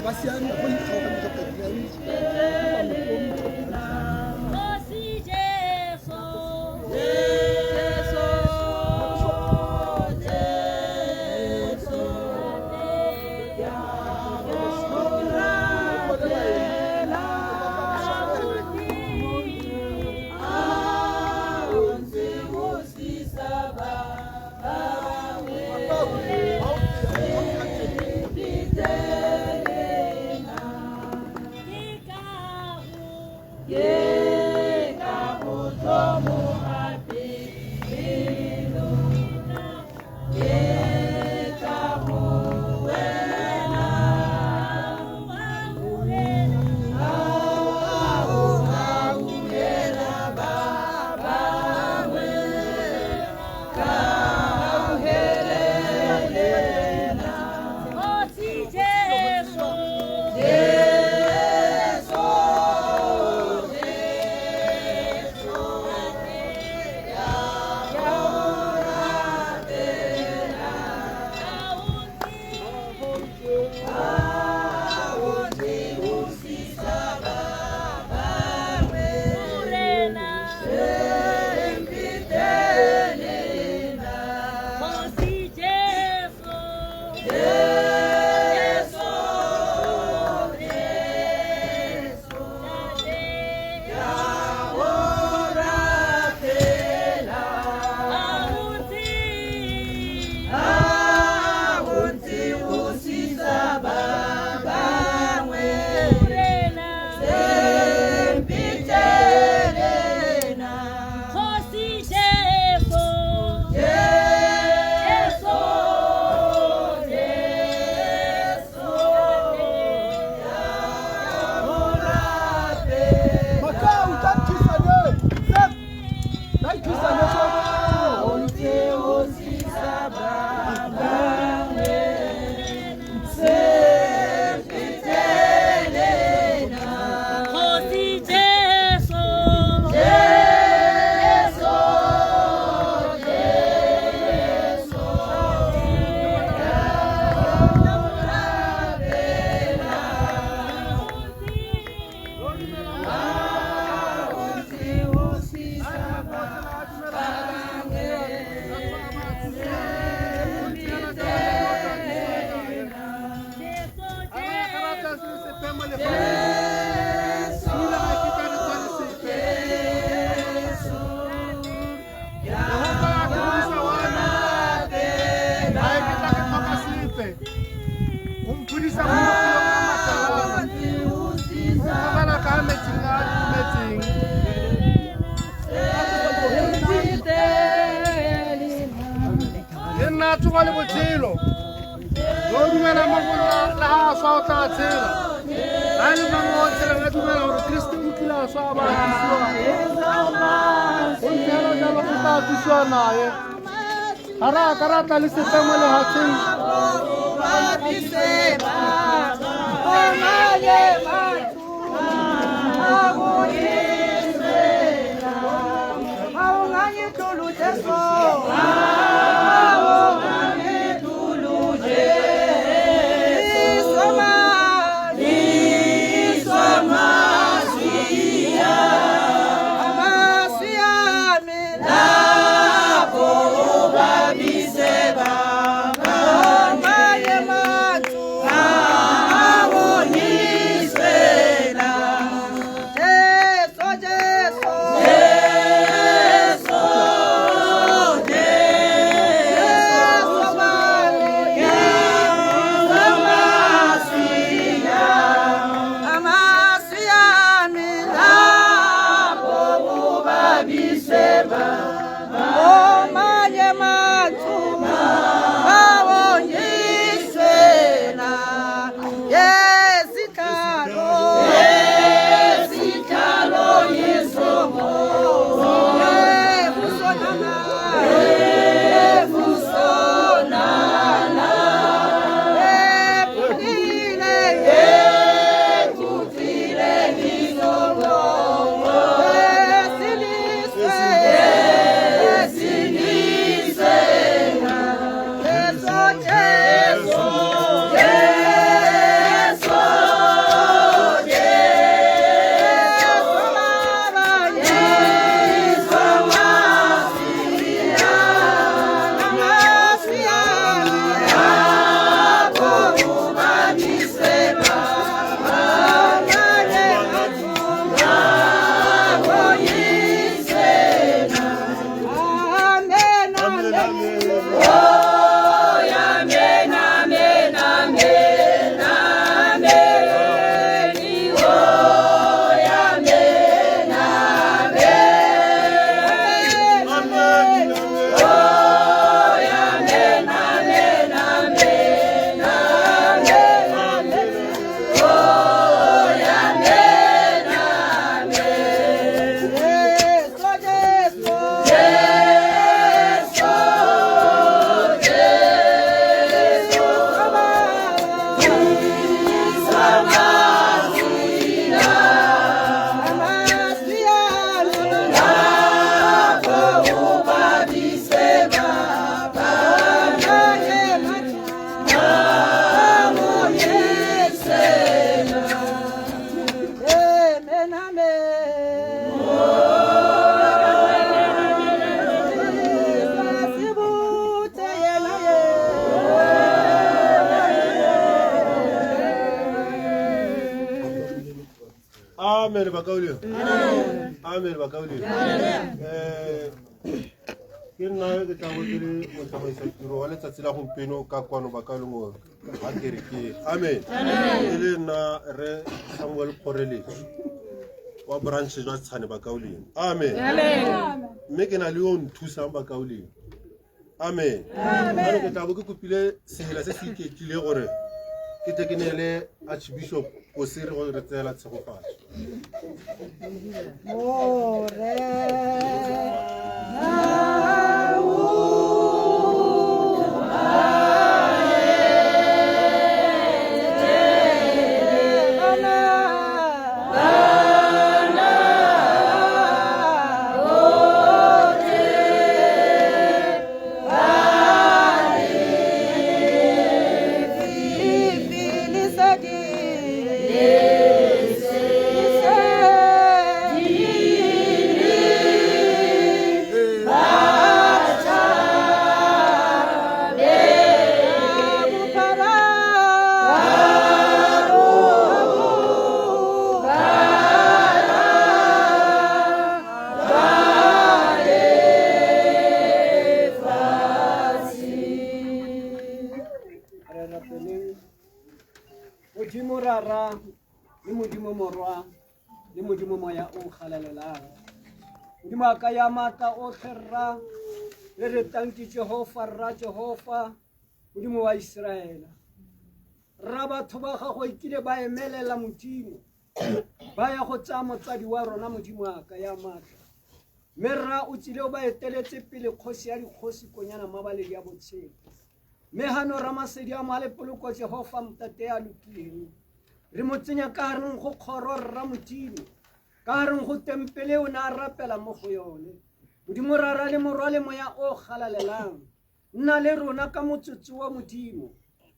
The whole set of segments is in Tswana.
Ba siame go ikgaoganya ka Kgosi Jesu. Ke ka go Kgosi Jesu. Morena. Kgosi Jesu. Jesu. Jesu. Tate. Morena. Kgosi Jesu. Jesu. Jesu. Makau tla nthusane. Sep. Tla nthusane so. Kgosi Jesu. Jesu. Jesu. Jesu. Jesu. Ke nna tsoga le botshelo yo o dumela mo go nna le ga a swa o tla tshela ga e le mang o tshelang a dumela gore Kriste o kile a swa a ba a tlosiwa go ntse hela jalo go tla tlosiwa naye ga re a ka ra tla le sepe mo lefatsheng. Jesu. bakauleng. Amen bakauleng. Ke nna ke tla bo ke le motsamaisa tiro wa letsatsi la gompieno ka kwano bakauleng ga kerekeng. Amen. E le nna re Samuel Kgoreletso wa branch jwa Tshane bakauleng. Amen. Mme ke na le yo nthusang bakauleng. Amen. Jalo ke tla bo ke kopile sehela se se iketlile gore ke tle ke neele Archbishop Kosiri go re tseela tshegofatso. Re rapeleng Modimo Rara le Modimo Morwa le Modimo Moya o galalelang. Modimo a ka ya maatla otlhe rra re re tanki Jehova rra Jehova Modimo wa Iseraela. Rra batho ba gago ekile ba emelela Modimo ba ya go tsaya motsadi wa rona Modimo a ka ya maatla. Mme rra o tsile o ba eteletse pele kgosi ya dikgosi konyana mabaledi ya botshelo. Mme hano ramasedi a moale poloko Jehova motate a lokileng. Re mo tsenya ka gareng go kgoro rra Modimo, ka gareng go tempele o ne a rapela mo go yone. Modimo Rara le Morwa le Moya o galalelang, nna le rona ka motsotso wa Modimo.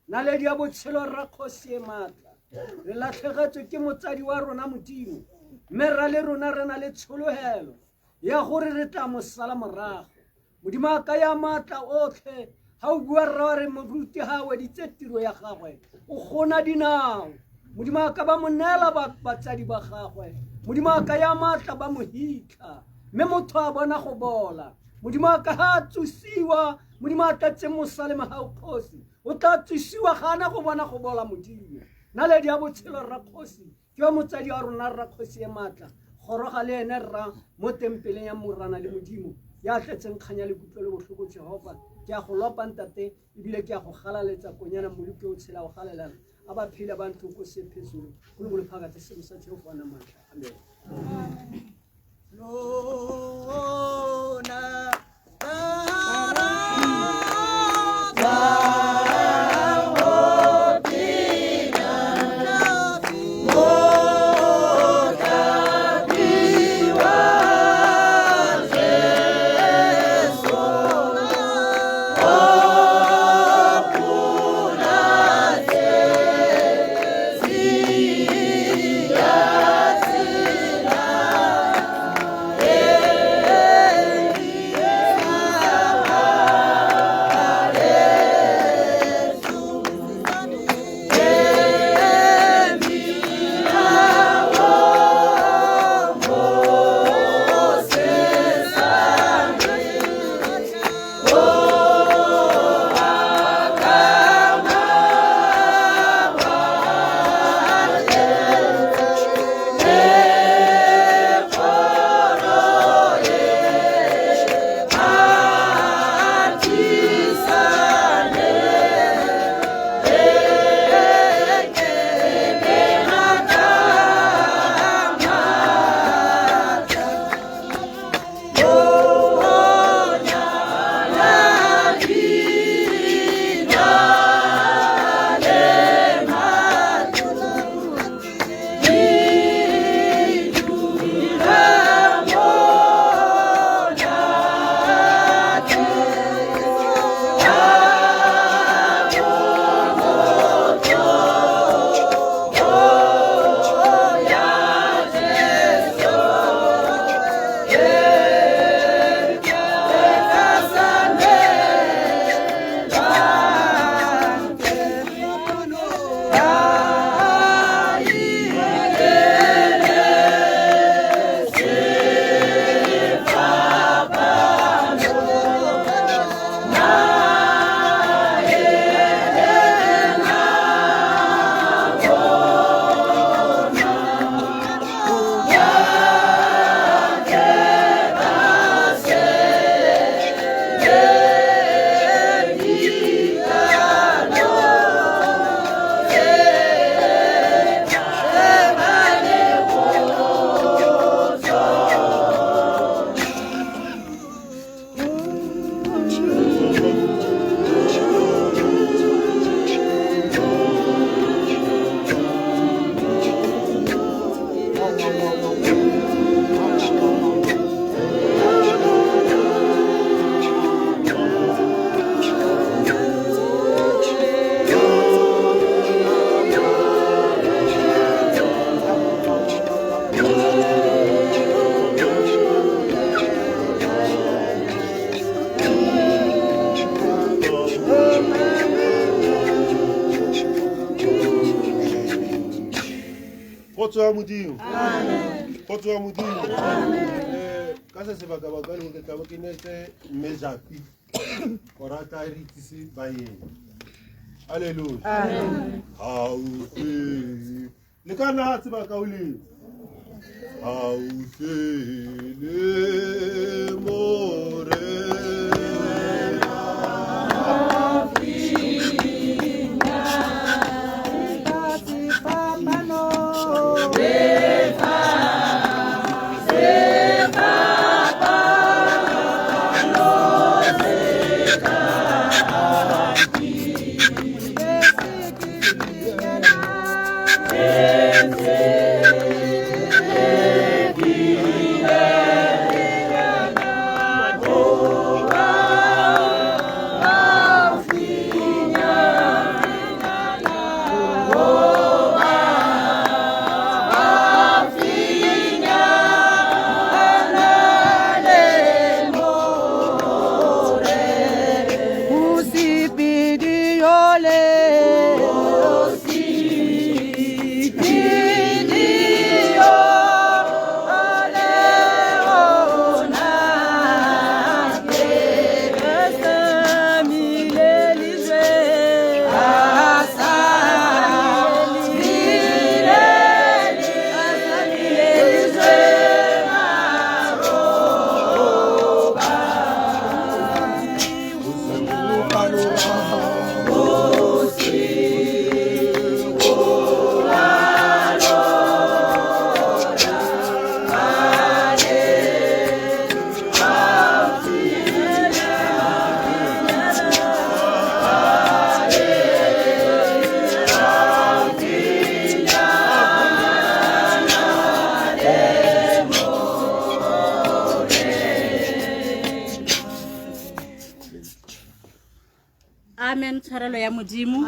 Naledi ya botshelo rra kgosi e maatla. Re latlhegetswe ke motsadi wa rona Modimo, mme rra le rona re na le tshologelo ya gore re tla mo sala morago. Modimo a ka ya maatla otlhe ga o bua rra wa re moruti ga a weditse tiro ya gagwe o gona dinao. Modimo a ka ba mo neela batsadi ba gagwe. Modimo a ka ya maatla ba mo hitlha mme motho a bona go bola. Modimo a ka ga a tsosiwa, Modimo a tlatse mosa le mogau kgosi o tla tsosiwa ga ana go bona go bola Modimo. Naledi ya botshelo rra kgosi ke wa motsadi wa rona rra kgosi e maatla goroga le ene rra mo tempeleng ya morana le Modimo ya tletseng kganya le kutlwe le botlhoko Jehova. Ke a go lopa ntate ebile ke a go galaletsa konyana moloki o tshela o galelang a ba phele ba ntlo ko se phezulu Nkulunkulu phakathi simo sa Jehova namandla. Amen. Lona Kgotso ya Modimo. Kgotso ya Modimo. Ka se sebaka-baka le ke tla bo ke neetse mme Japi gore a tla re itsise baeng. Hallelujah. Haufi le ka nna tseba ka o leng. Haufi le Morena. Amen tshwarelo ya Modimo.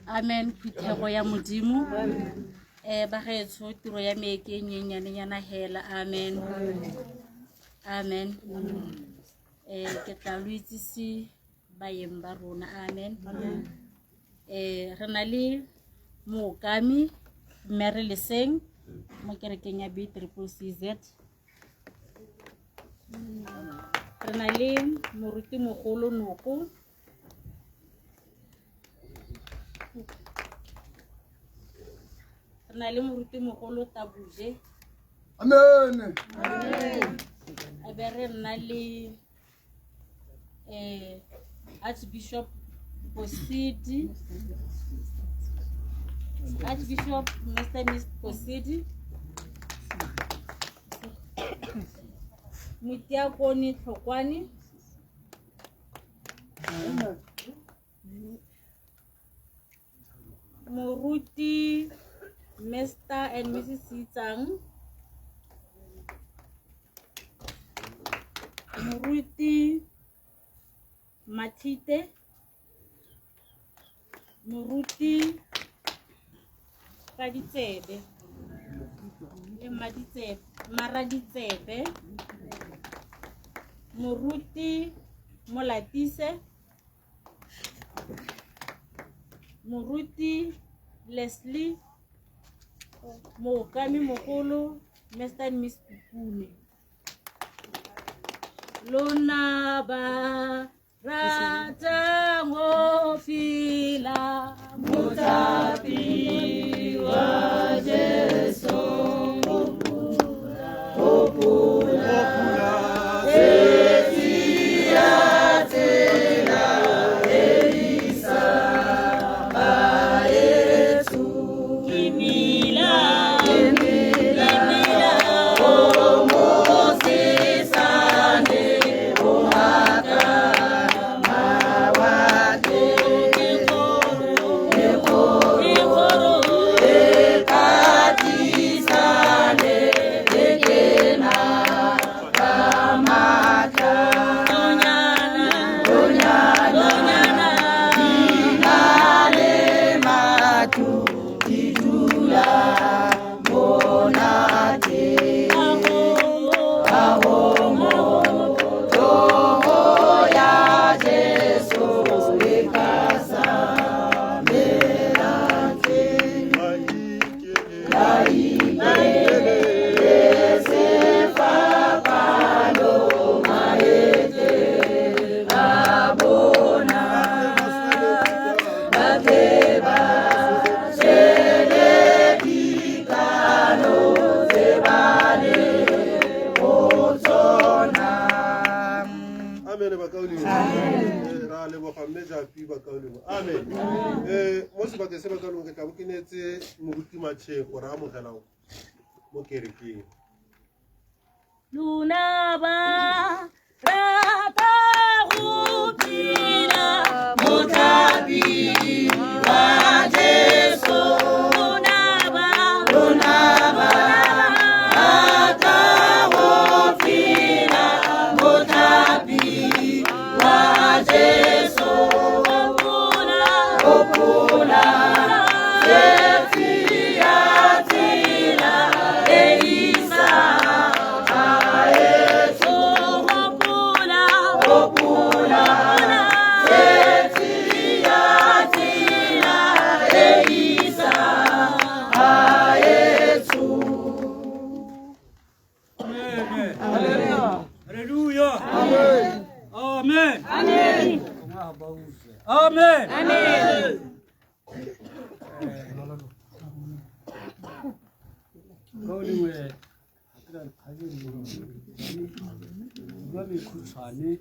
Amen phuthego ya Modimo. Bagaetsho tiro ya me ke nyenyanenyana hela. Amen. Amen. Ke tla lo itsise baeng ba rona. Amen. Re na le mookami mme re Leseng mo kerekeng ya BCCCZ. Re na le moruti mogolo Noko. Re na le moruti mogolo Tabuje. Amen. A be re nna le Archbishop Posidi, Archbishop Mr. Miss Posidi, Motiakone Tlhokwane, Moruti Mr. and Mrs. Sitsang, Moruti Matite, Moruti Raditsebe le Maditsebe, Maraditsebe, Moruti Molatise, Moruti Leslie, Mookami mogolo Mr. and Miss Pupune. Lona ba ratang ho fila motapi wa Jesu, hopola metsi a tsela e isang baetsho. Ke mila o mosesane o haka mawatle, ke kgoro e ka Amen bakaulengwe. Ra leboga mme Japi bakaulengwe. Amen. Mo sebakeng se bakaulengwe ke tla bo ke neetse moruti Machego re amogela mo kerekeng. Lona ba rata go phela mothapi wa Jesu. Lona ba rata go phela mothapi wa Jesu. Gopola tsela ya tsela e isang haeso. Gopola tsela ya tsela e isang haeso. Amen. Hallelujah. Amen. Amen. Amen. Amen. Amen. Kaulengwe ga ke na dikgang bua mekhutshwane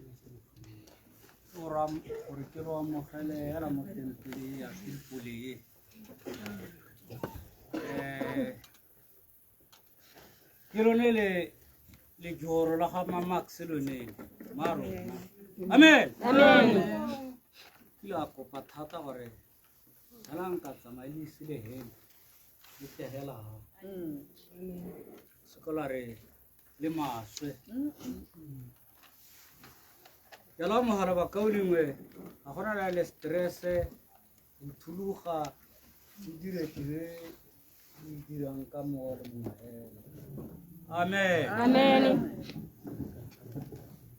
gore ke ro amogele hela mo tempele ya Filipole e. Ke lone le lejoro la ga Mamax lone ma rona. Amen. Amen. Ke ile a kopa thata gore hela nka tsamaya le ise le hele le tle hela ha. Sekolo a re le maswe. Ke la amogela bakaulengwe ga gona le le stress-e go thuluga o dire tiro e o e dirang ka mowa le mongwe hela. Amen. Amen.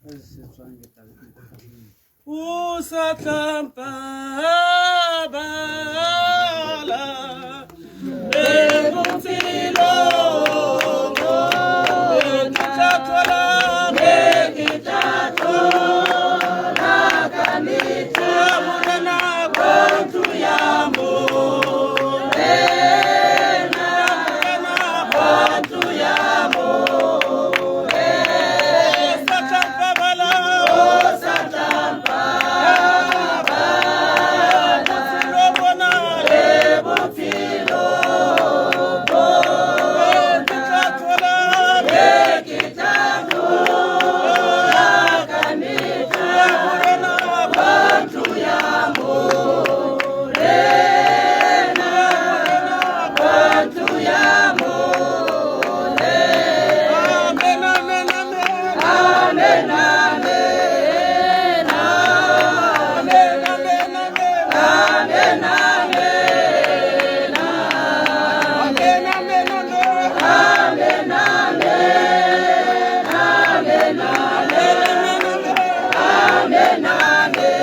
Se se tswang ke tla be ke utlwile. O sa tla mpabala le botshelo bo ke tla tlhola, ke tla tlhola ka metlha Morena kwa ntlo ya Morena, Morena kwa ntlo ya Morena. O sa tla mpabala, O sa tla mpabala botshelo bona le bophelo bo ke tla tlhola, ke tla tlhola ka metlha Morena kwa ntlo ya Morena, kwa ntlo ya Morena. Amen, amen, amen. Amen, amen, Amen, amen, amen. amen, amen, Amen, amen, amen. amen, amen, amen, Amen, amen, amen,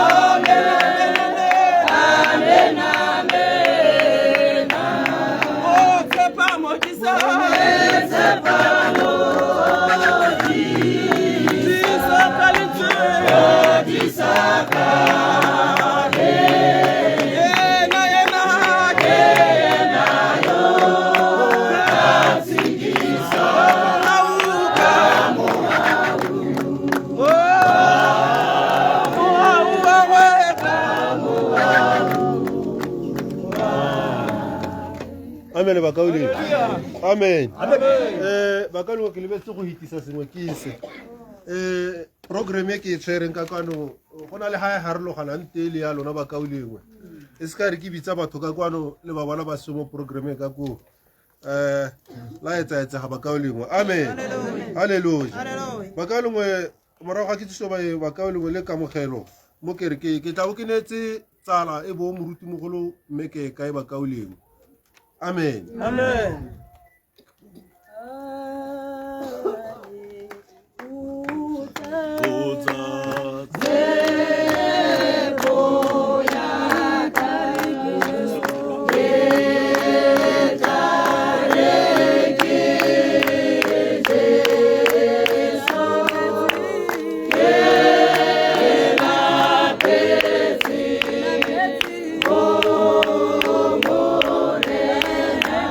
amen, amen. amen, amen. Oh, tshepa Modisa. Tshepa Modisa ka lentswe. Modisa ka Yena, yena, ke yena yo ka tshedisa mohau ka mohau, Oh, mohau wa gagwe. ka mohau. Amen bakaulengwe. Amen. Bakaulengwe ke lebetse go hitisa sengwe ke se. Program e ke e tshwereng ka kwano go na le ha e harologanang teng le ya lona bakaulengwe. E se ka re ke bitsa batho ka kwano le ba bona ba se mo programeng ka koo. La etsaetsega bakaulengwe. Amen. Hallelujah. Bakaulengwe morago ga kitsiso ba bakaulengwe le kamogelo mo kerekeng ke tla bo ke neetse tsala e bo morutimogolo mme ke kae bakaulengwe. Amen. Amen. Tshepo ya ka ke tla re ke Jesu, ke lapetse ho Morena.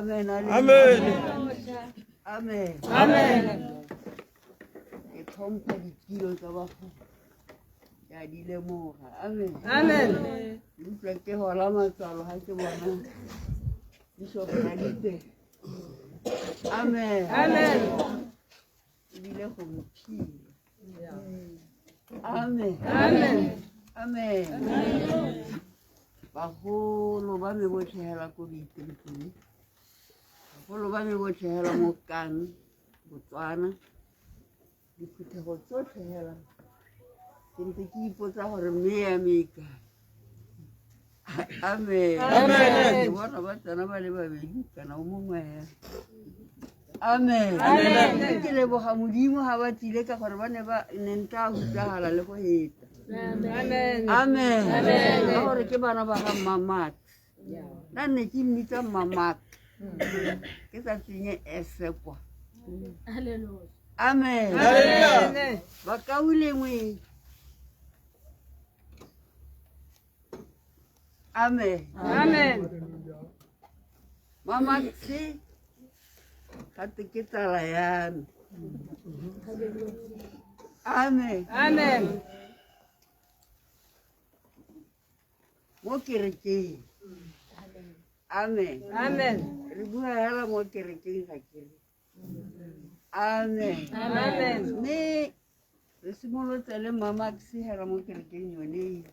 Amen. Amen. Amen. Amen. Ke tlhompha ditiro tsa bagolo. Ke a di lemoga. Amen. Amen. Ke utlwa ke hola matswalo ha ke bona Bishop Radipe. Amen. Amen. Ebile go mphile. Amen. Amen. Amen. Bagolo ba me botlhe hela ko Boitekong. Bagolo ba me botlhe hela mo Kang, Botswana. Diphuthego tsotlhe hela. Ke ntse ke ipotsa gore mme ya me e kae. Amen. Amen. Ke bona ba tsena ba le babedi kana o mongwe hela. Amen. Amen. Mme ke leboga Modimo ha ba tlile ka gore ba ne ba ne ntla hutsagala le go heta. Amen. Amen. Amen. Ka gore ke bana ba ga Mmamak. Nna ne ke mmitsa Mmamak. Ke sa tsenye S kwa. Hallelujah. Amen. Amen. Bakaulengwe. Amen. Amen. Mamaksi gate ke tsala ya me. Amen. Amen. Mo kerekeng. Amen. Amen. Re bua hela mo kerekeng ga ke re. Amen. Amen. Mme re simolotse le Mamaksi hela mo kerekeng yone e.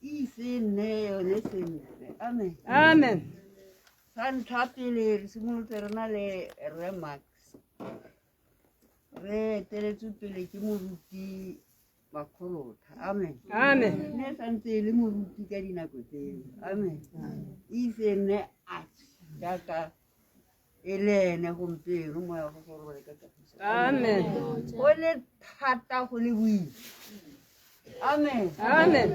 E ise e nne yone sentle. Amen. Amen. Sa ntlha pele re simolotse re na le Rre Max. Re eteletswe pele ke moruti Makgolotha. Amen. Amen. Nne santse e le moruti ka dinako tseo. Amen. E ise e nne art jaaka e le ene gompieno moya wa gagwe o robale ka kagiso. Amen. Go le thata go le boima. Amen. Amen.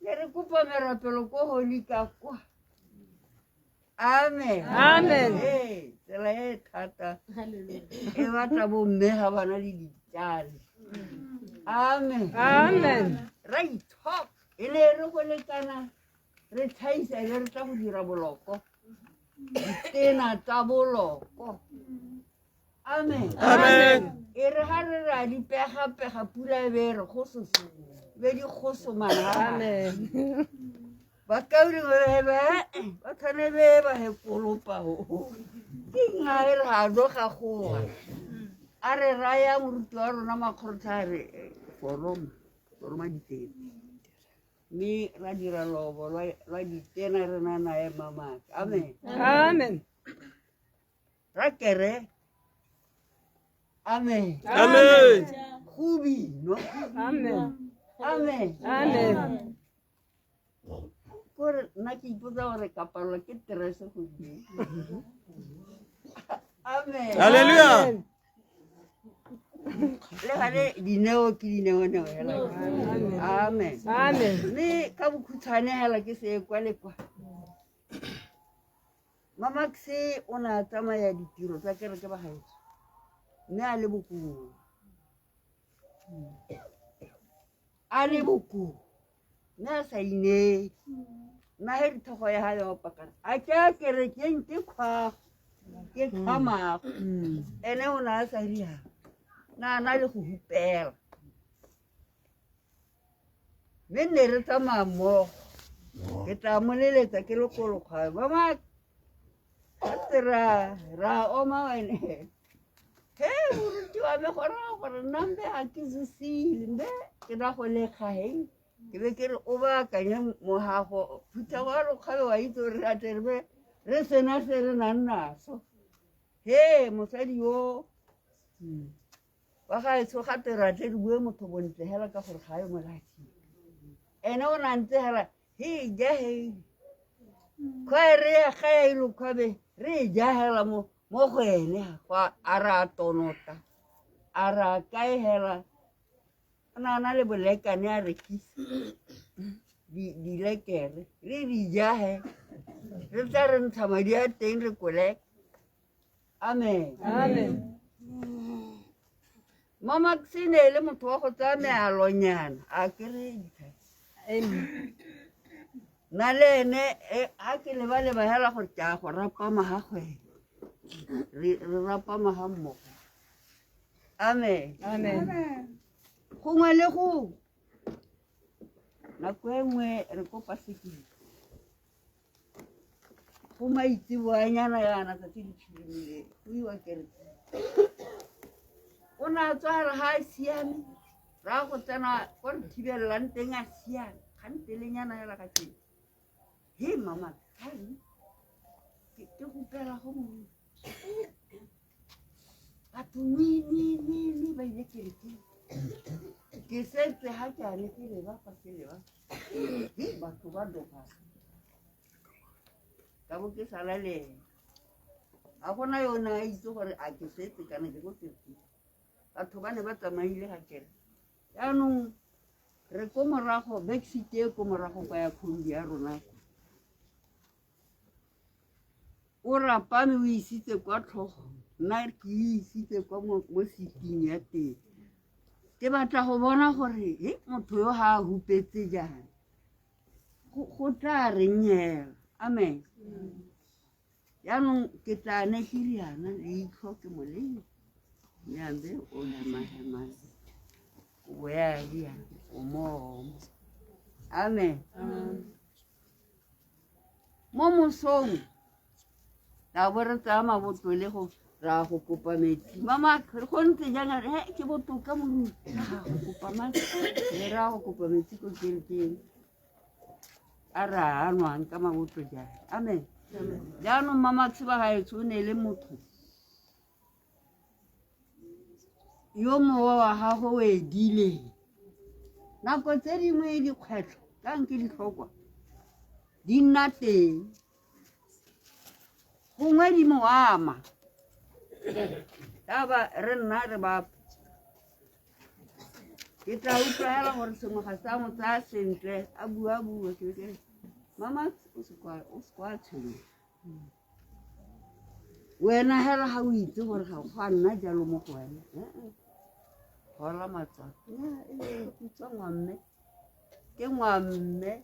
Ne re kopa merapelo ko Holy ka kwa. Amen. Amen. Ee, tsela e thata Hallelujah. e batla bomme ga ba na le ditjale. Amen. Amen. Ra itshoka e ne re go lekana re thaisa e be re tla go dira boloko. Ditena tsa boloko. Amen. Amen. E re ha re ra di pega-pega pula e be e re gososo be di gosomana. Amen. Bakaulengwe ba ba tshwane be ba he kolopa ho. Ke eng ha e re ha do ga goa. A re raya moruti wa rona Makgorotha a re foroma, foroma ditena. Mme ra dira lobo lwa ditena re na nae Mamaka. Amen. Amen. Ra kere. Amen. Amen. Go binwa. Amen. Amen. Amen. Kore nna ke ipotsa gore ka palelwa ke terese gompieno. Amen. Hallelujah. Le gale dineo ke dineoneo hela. Amen. Amen. Mme ka bokhutshwane hela ke se kwa le kwa. Mamaksi o ne a tsamaya ditiro tsa kereke ba gaetsho. Mme a le bokoa. A le bokoa. Mme a sa ineele. Nna he dithogo ya hae ya opakana. A ke a kerekeng ke kgwago. Ke kgwamago. Ene o ne a sa riana. Na na le go hupela. Mme nne re tsamaya mmogo. Ke tla mo leletsa ke le ko Lekgwabe. Mama, gate ra oma wene. He moruti wa me go raya gore nna mbe ga ke zosile mbe ke na go lekga hei. Ke be ke re o baakanye mogago phuthego ya lokgabe wa itse gore re atle re be re sena se re nang naso. He mosadi yo wa gaetsho gape re atle re bue motho bontle hela ka gore ga yo molatsing. Ene o na ntse hela he ja he khwaere ya ga ya ilo khwabe re e ja hela mo mo go ene gwa a re a tonota a re a kae hela o ne a na le bolekane a rekisa dilekere re di ja he re tla re ntsha madi a teng re koleka. Amen. Amen. Mama se ne e le motho wa go tsaya mealonyana a kere Amen. Nna le ene ga ke leba-leba hela gore ke a go rapama ga gwena re rapama ga mmogo. Amen. Amen. Gongwe le gongwe nako e nngwe re kopa sekile go maitseboanyana yana tsatsi le phirimile go iwa kereke. O ne a tswa re ga a siame ra go tsena ko re thibelelang teng a siame kgantelenyana hela ka teng. He mama kgang ke gopela go mongwe batho nwi ba ile kerekeng. Ke setse ga ke ane ke leba fa ke leba he batho ba doga ka bo ke sala le ene. Ga gona yo o ne a itse gore a ke setse kana ke ko kerekeng. Batho ba ne ba tsamaile ga kere. Jaanong re ko morago backseat e ko morago kwa ya khombi ya rona. O rapame o isitse kwa tlhogo nna ke isitse kwa mo seating ya teng. Ke batla go bona gore he motho yo ga a hupetse jang go tla reng hela. Amen. Jaanong ke tla ne ke riana leitlho ke molemo nyambe o hema-hema o boya riana o momo. Amen. Mo mosong ra bo re tsaya mabotlole go ra go kopa metsi. Mama go ntse jang a re he ke botoka moruti ra go kopa metsi re ra go kopa metsi ko kerekeng a re a nwang ka mabotlo jang. Amen. Jaanong mama ba gaetsho o ne le motho yo mowa wa gagwe o edileng. Nako tse dingwe dikgwetlho ka nke ditlhokwa di nna teng gongwe di mo ama taba re nna re ba ke tla utlwa hela gore sengwe ga sa mo tsaya sentle a bua-bua ke be mama o se kwa tshwenya wena hela ga o itse gore ga go a nna jalo mo go wena. Gola matswalo ke ngwamme ke ngwamme.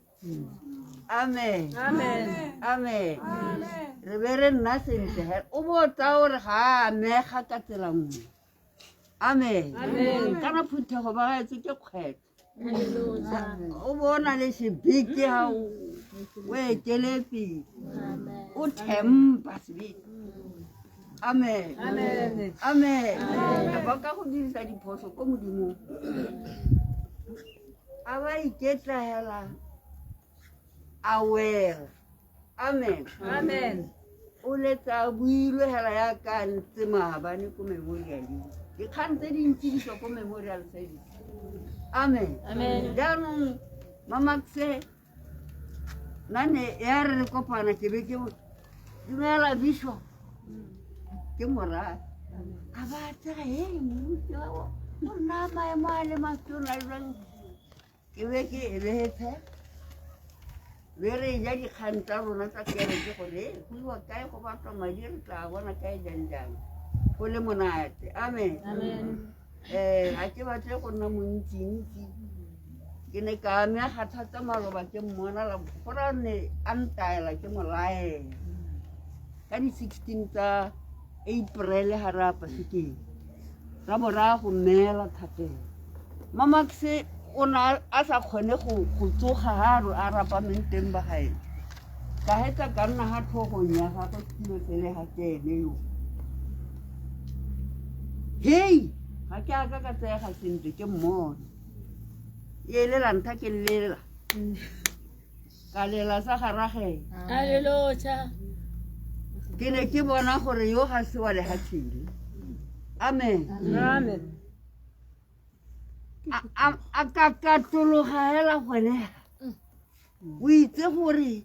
Amen. Amen. Re be re nna sentle hela o bo tsaya gore ga a amega ka tsela nngwe. Amen. Kana phuthego ba gaetsho ke kgwetlho. O bona le sebete ga o etele pele o thempa sebete. Amen. Amen. Ba ka go dirisa diphoso ko modimong a ba iketla hela a wela. Amen. Amen. O letsa builwe hela ya ka ntse maabane ko memorialeng. Dikgang tse dintsi di tswa ko memorial service. Amen. Amen. Jaanong Mamaxe nna ne ya re re kopana ke be ke dumela bishop ke morafe a ba tsega he moruti wa o nna maemo a le matona jwang ke be ke ebetse be re ja dikgang tsa rona tsa kereke gore go iwa kae go batlwa madi re tla bona kae jang jang go le monate. Amen. Ga ke batle go nna montsi-ntsi ke ne ka amega thata maloba ke mmona gore ne a ntaela ke mo laela ka di-16 tsa April ga re a pasekeng ra bo raya go mmeela thapelo. Mamaxe o ne a sa kgone go tsoga ga a rapameng teng ba gae ka hetsa ka nna ga tlhogong ya gagwe setilo sele ga ke ene yo. Hei ga ke a ka ka tseega sentle ke mmona. E le la ntlha ke lela ka lela sa garageng. Hallelujah. Ke ne ke bona gore yo ga se wa lehatsheng. Amen. Amen. A ka katologa hela gone. O itse gore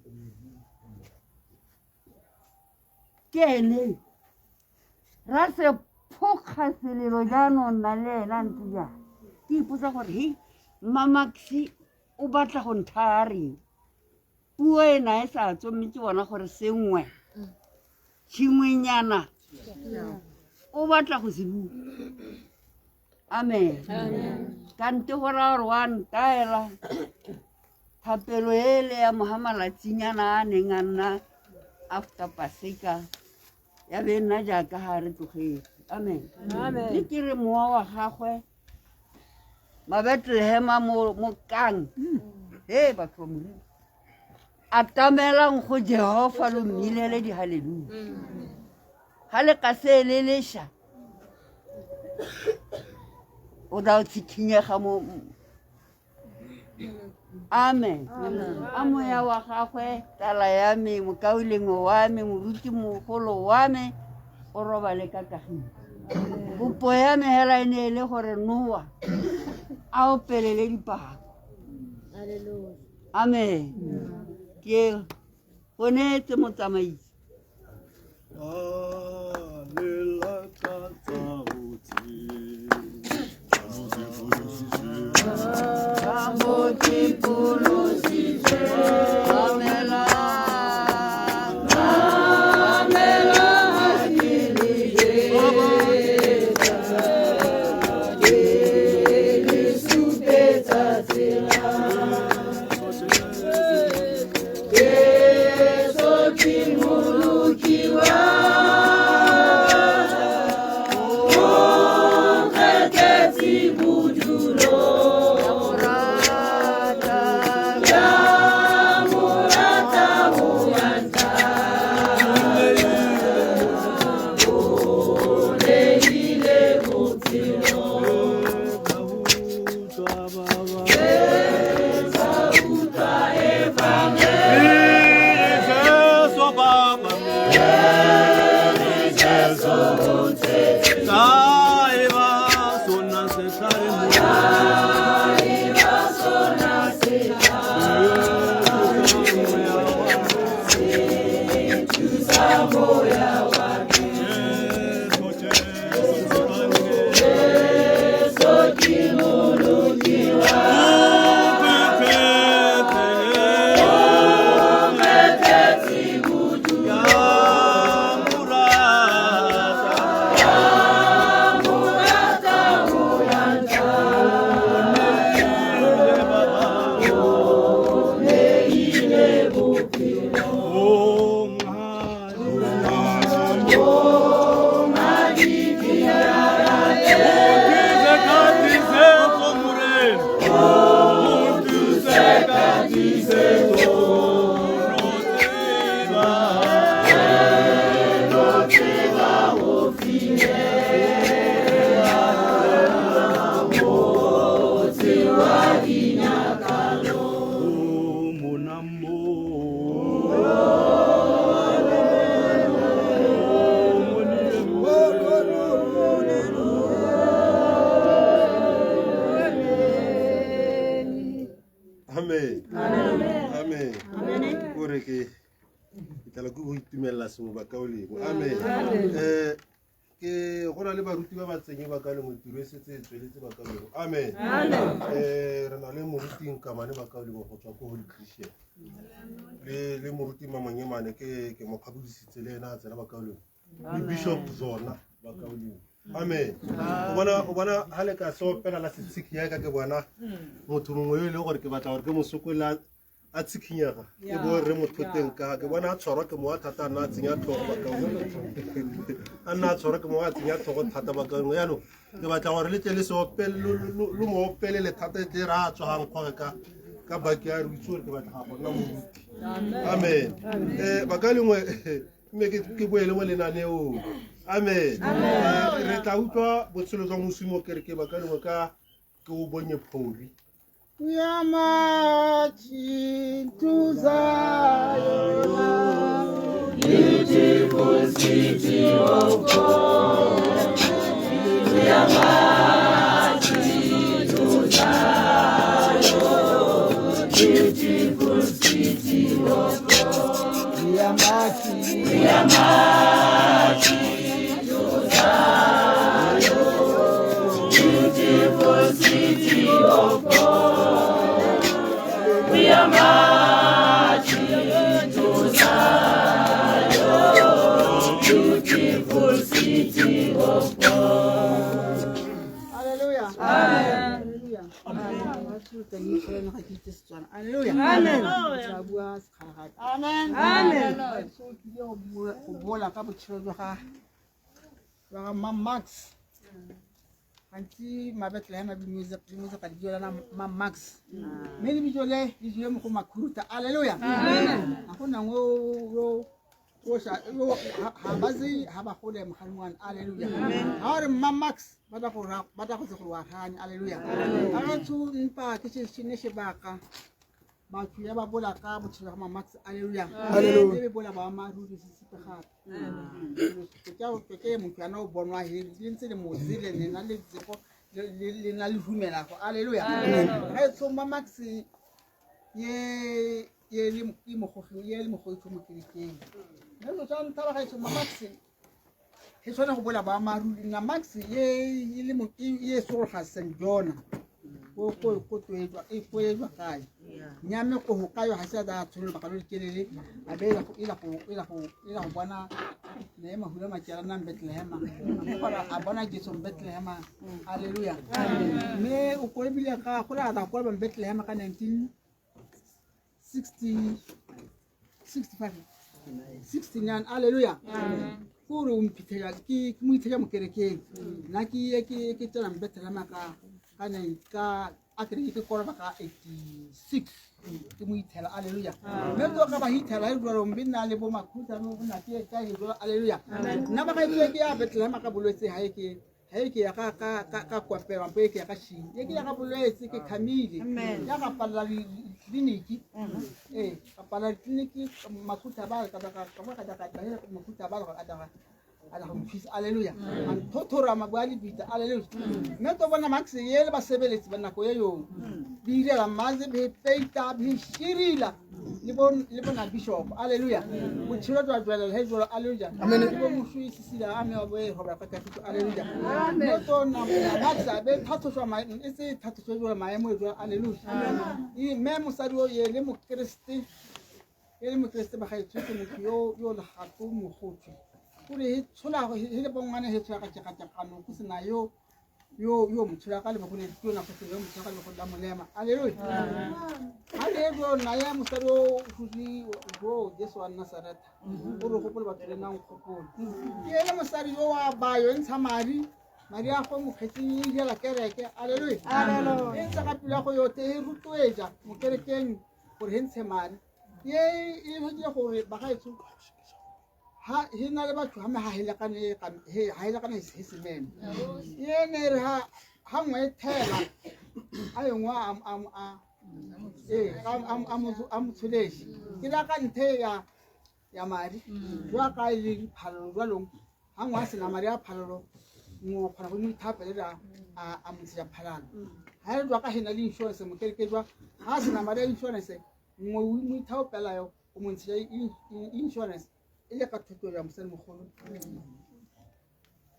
ke ene ra se phokga selelo jaanong nna le ena ntse jang. Ke ipotsa gore he Mmamaxi o batla go nthaya reng. Puo e na e sa tswe mme ke bona gore sengwe tshingwenyana o batla go se bua. Amen. Kante go raya gore wa ntaela thapelo ele ya moga malatsinyana a neng a nna after Paseka ya be nna jaaka ga re tlogetse. Amen. Le ke re mowa wa gagwe Mabetlehema mo kang. He batho ba Modimo. Atamelang go Jehova lo mmilele di-hallelujah. Ga le ka se le lesha o tla o tshikhinyega mo. Amen. A moya wa gagwe tsala ya me mokaulengwe wa me moruti mogolo wa me o robale ka kagiso. Kopo ya me hela e ne e le gore Noa a opelele dipako. Amen. Ke go neetse motsamaisi. Amen. Amen. Ore ke tla go itumella sengwe ba kaolengwe. Amen. Ke go na le baruti ba ba tsenye ba kaolengwe tiro e setse e tsweletse ba kaolengwe. Amen. Re na le moruti Nkamane ba kaolengwe go tswa ko Holy Christian. Le moruti Mamanyemane ke mo kgabodisitse le ena a tsena ba kaolengwe. Le Bishop Zona ba kaolengwe. Amen. O bona ha le ka se opela la setshikhinya ka ke bona motho mongwe yo e leng gore ke batla gore ke mosokola a tshikhinyega e bo re mothoteng ka ke bona a tshwarwa ke mowa thata a nna a tsenya tlhogo ba kaolengwe. A nna a tshwarwa ke mowa a tsenya tlhogo thata ba kaolengwe. Jaanong ke batla gore le tle le se opele lo mo opelele thata e tle re a tswagang kgwage ka baki a re itse gore ke batla go nna moruti. Amen. Ba kaolengwe mme ke boele mo lenaneong. Amen. Re tla utlwa botshelo jwa moswi mo kerekeng ba kaolengwe ka ke o bonye phori. We are marching to Zion, beautiful city of God. We are marching to Zion, beautiful city of God. We are marching, we are marching to Zion, beautiful city of God. We are marching to Zion, beautiful city of God. Hallelujah. Amen. Hallelujah. Amen. Amen. Amen. Max. Gantsi mabetlehema ka lebitso la ma Max. Mme lebitso le le dule mo go Makhuruta. Hallelujah. Ga go na yo ha ba ze ha ba gole mogalengwane. Hallelujah. Ha re ma Max ba tla go tse gore wa gane. Hallelujah. Ga re tsho mpa ke se ne sebaka batho ya ba bola ka botshelo ga ma Max. Hallelujah. Hallelujah. Be bola ba maruri se sepe gape. Ke motho yana o bonwa he le ntse le motse le nna le tsego le na le humela go. Hallelujah. Ga tsho ma Max ye ye le mogogi ye le mogogi mo kerekeng. Mme lo tsang taba ga tsho ma Max he tshwana go bola ba maruri na Max ye le mo ye soroga St John. Ko ko ko tswetswa e kwetswa kae nyame go go kayo ha se da tsholo ba ka lo kelele a be ila go bona ne mahula matjela na Bethlehem a bona Jesu Bethlehem. Hallelujah. Me o kolebile ka go la da koleba Bethlehem ka 1965 69. Hallelujah. Gore o mphithela ke mo ithela mo kerekeng nna ke ke tsena Bethlehem ka ka a kere ke koloba ka 86 ke mo ithela. Hallelujah. Mme to ka ba ithela e jalo mbe nna le bo Makhuta mo nna ke ka e jalo. Hallelujah. Nna ba ga itse ke ya Bethlehem ka bolwetse ha e ke ya ka ka ka kwapela mpo e ke ya ka shing e ke ya ka bolwetse ke khamile ya ka palla tleliniki ka palla tleliniki Makhuta ba ka ka ka ka ka Makhuta ba ka ka ala go mphisa. Hallelujah. An thothora mabua le bita. Hallelujah. Mme to bona Max ye le basebeletsi ba nako ye yo di irela maze be peita be shirila le bona bishop. Hallelujah. Botshelo jwa jwela he jwalo. Hallelujah. Le bo moshui sisila ame wa boe go ba ka kafiso. Hallelujah. Mme to na Max a be thathoswa ma e se thathoswa jwalo maemo jwa. Hallelujah. E mme mosadi o ye le mokreste ba ga itshwetse motho yo yo legato mogotsi gore he tshola go he le bongwana he tshola ka tšekatšekano go sena yo yo yo motshola ka le bogole ke yona go sena yo motshola ka le go la molema. Hallelujah. Hallelujah. Na ya mosadi o fuzi go Jesu wa Nazareth o re gopole batho le nang gopole ke ene mosadi yo wa bayo ntsha madi madi a go mokgetsing e jela kereke. Hallelujah. E ntse ka pila go yote e rotloetsa mo kerekeng gore he ntshe madi ye e re gore ba ga etso ha he na le batho ha me ha helekane he ha helekane he semene ye ne re ha ha ngwe thela a yengwe a a motshulesi ke la ka nthe ya madi jwa ka le phalolo jwalong ha ngwe a sena madi a phalolo ngo kgona go mo ithapele a montsha phalalo ha re jwa ka hena le insurance mo kereke jwa ha sena madi a insurance ngo mo ithaopela yo o montsha insurance e le ka thuto ya mosadimogolo.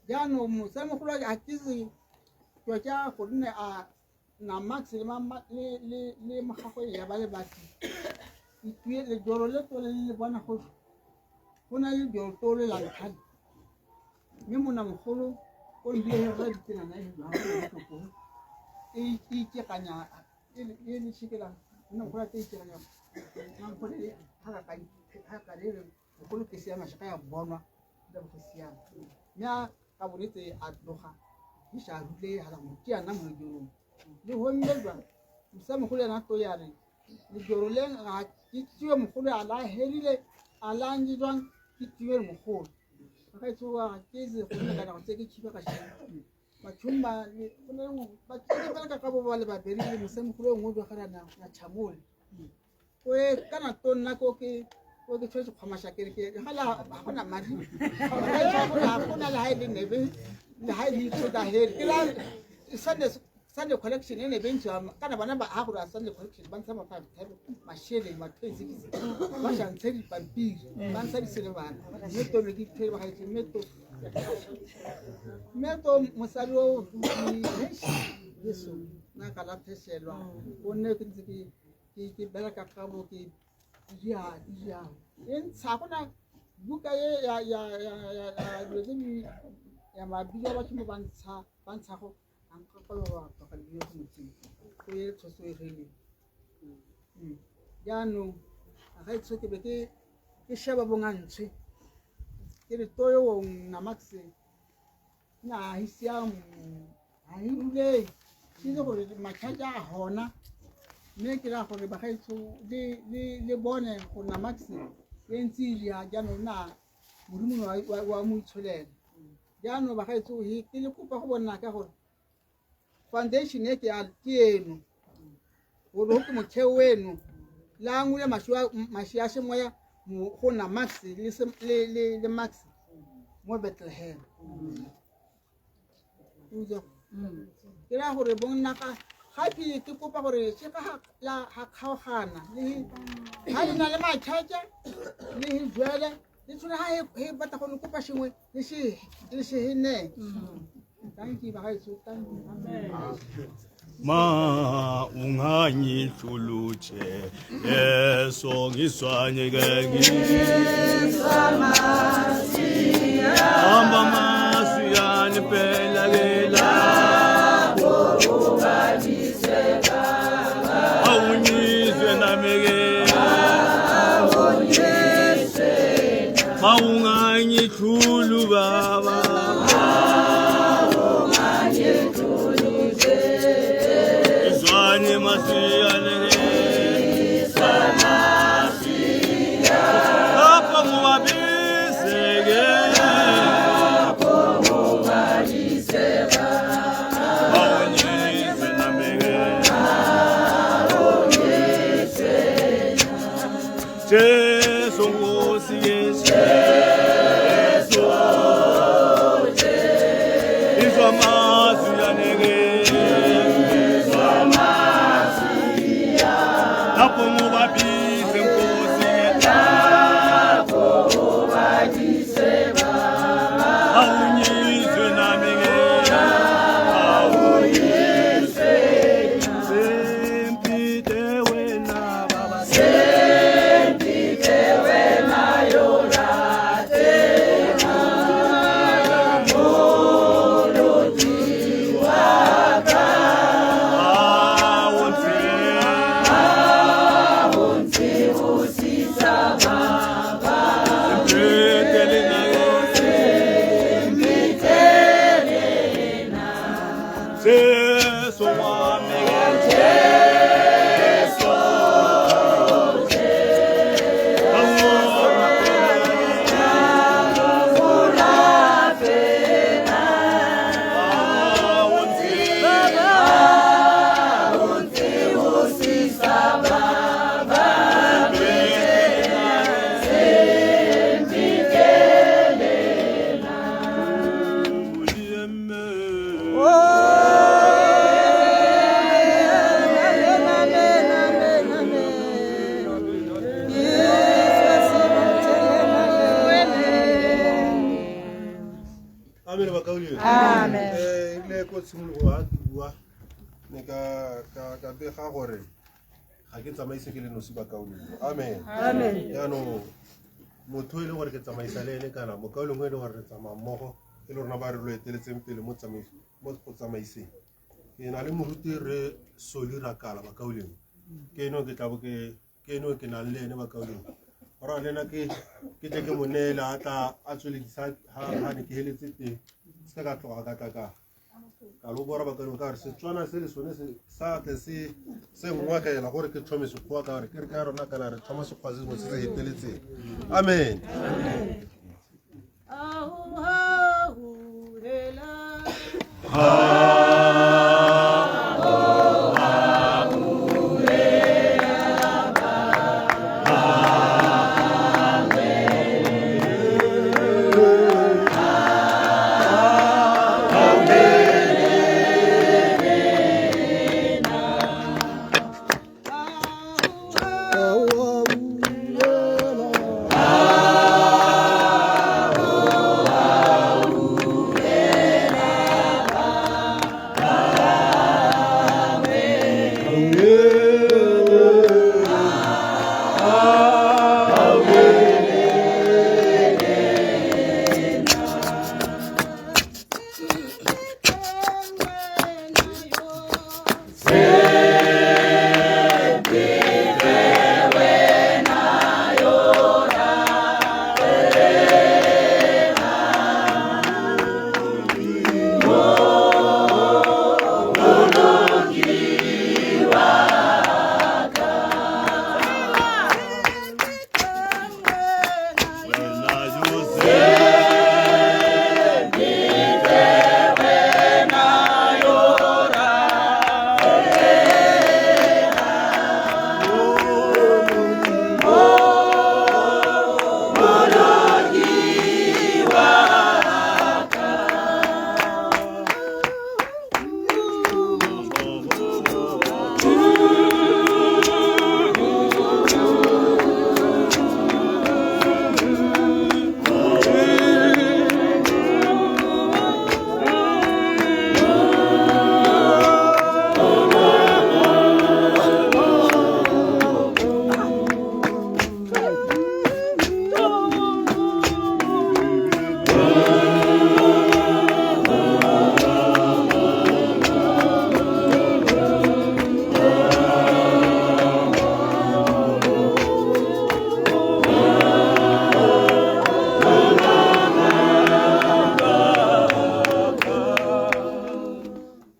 Jaanong mosadimogolo a ke se tswa gonne a na Max le le mogago ya ba le batho itue le joro le tole le bona go go na le joro tole la ntlhale mme monamogolo o ile re ditsenana e jwa e itekanya e le tshikela nna go rata itekanya nna le ha ka le mogolo ke siama shaka ya bonwa le go siama mme a ka boletse a tloga ke sha rule ha la mo ke ana mo jorong le homme jwa mosamogolo ena to ya re le joro le ga ke tue mogolo a la herile a la nje jwang ke tue mogolo ga tsoa ke se go nna ka go tse ke chiba ka sheng Bathong ba go na le ba ke bereka ka bo ba le babedi le mosemogolo o nngwe o begela na chamole o e kana to nna ko ke o ke tshwetse kgoma shakere ke ga la ga gona madi ga gona le ha e le nebe le ha e le ithuta here ke la Sunday collection e ne be ntshiwa kana bona ba ha gore a Sunday collection ba ntsha ma 5 10 masheleng ma 26 ba shantshe dipampiri ba ntsha diselebana mme to ne ke ithele ba gaetse mme to mosadi o Jesu nna ka latlheselwa gonne ke ntse ke bereka ka bo ke dia dia e ntsha gona buka e ya ya ya ya ya dilo tse di ya mabidi a batho mo ba ntsha go a nka wa tlogela dilo go motseng go ye tshoso e rileng. Jaanong ga itsho ke be ke sheba bongantshwe ke re to yo nna max na hisia ha e rule ke le gore matlhaja a hona mme ke ra gore bagaetsho le bone go nna max e ntse e ria jaanong na modimo wa mo itsholela. Jaanong bagaetsho ke le kopa go bonna ka gore foundation e ke eno gore go ke motheo eno la ngule mashi a semoya go na max le max mo Bethlehem. Utlwa? Ke raya gore bonna ka gape ke kopa gore se ka la ga kgaogana le ga le na le matlhatsa le he jwele le tshwane ga he batla go le kopa sengwe le se he ne. Thank you bagaetsho, thank you. Ma ungangihlulutshe yeso ngiswanyeke ngihamba masiyane phela ke lapho awunyizwe nami ke ma ungangihlulu baba. Izwane masiyane lapho ngubabizeke awunyizwe nami ke. Jesu Nkosi Yesu izwa amazwi yaneke lapho ngubabize Nkosi awunyizwe nami ke awunyizwe sempite wena baba. Jesu wami Jesu Amen bakaulengwe. Amen. Erile ko tshimologo ga ke bua ne ka bega gore ga ke tsamaise ke le nosi bakaulengwe. Amen. Amen. Jaanong motho e le gore ke tsamaisa le ene kana mokaulengwe e le gore re tsamaya mmogo e le rona ba re lo eteletseng pele mo go tsamaiseng. Ke na le moruti re Soli Rakala bakaulengwe. Ke eno ke tlabo ke eno ke nang le ene bakaulengwe. Ora le nna ke tle ke mo neele a tla a tsweledisa ha ne ke heletse teng se ka tloga ka tla ka lo bora bakaulengwe ka gore Setswana se le sone se sa tle se ngwagela gore ke thome Sekgowa ka gore ke re ka rona kana re thoma Sekgowa se sengwe se se feteletseng. Amen. Au, au, hela.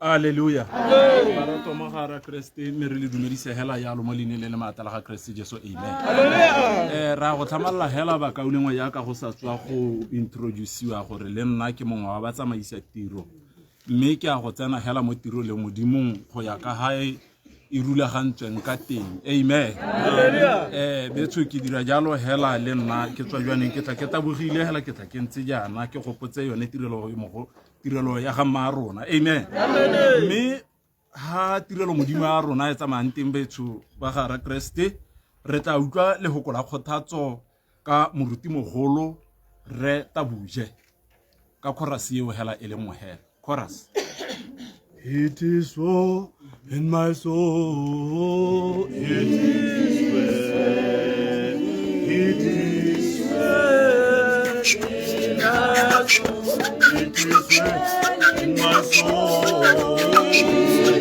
Alleluia. Barato mo gare a Kreste mme re le dumedise hela yalo mo leineng le le maatla la ga Kreste Jesu, amen. Ra go tlhamalla hela bakaulengwe yaka go sa tswa go introduciwa gore le nna ke mongwe wa batsamaisa tiro, mme ke a go tsena hela mo tiro le modimong go ya ka hae e rulagantsweng ka teng, amen. Betsho ke dira jalo hela le nna ke tswa jwaneng ke tla ke tabogile hela ke tla ke ntse jaana ke gopotse yone tirelo ya ga mma rona, amen. Mme ha tirelo modimo ya rona e tsamayang teng betsho ba ga ra Kreste, re tla utlwa lehoko la kgothatso ka morutimogolo re Tabuje ka chorus eo hela e le nngwe hela. Chorus. It is well in my soul, it is well, it is well in my soul, it is well in my soul, it is well,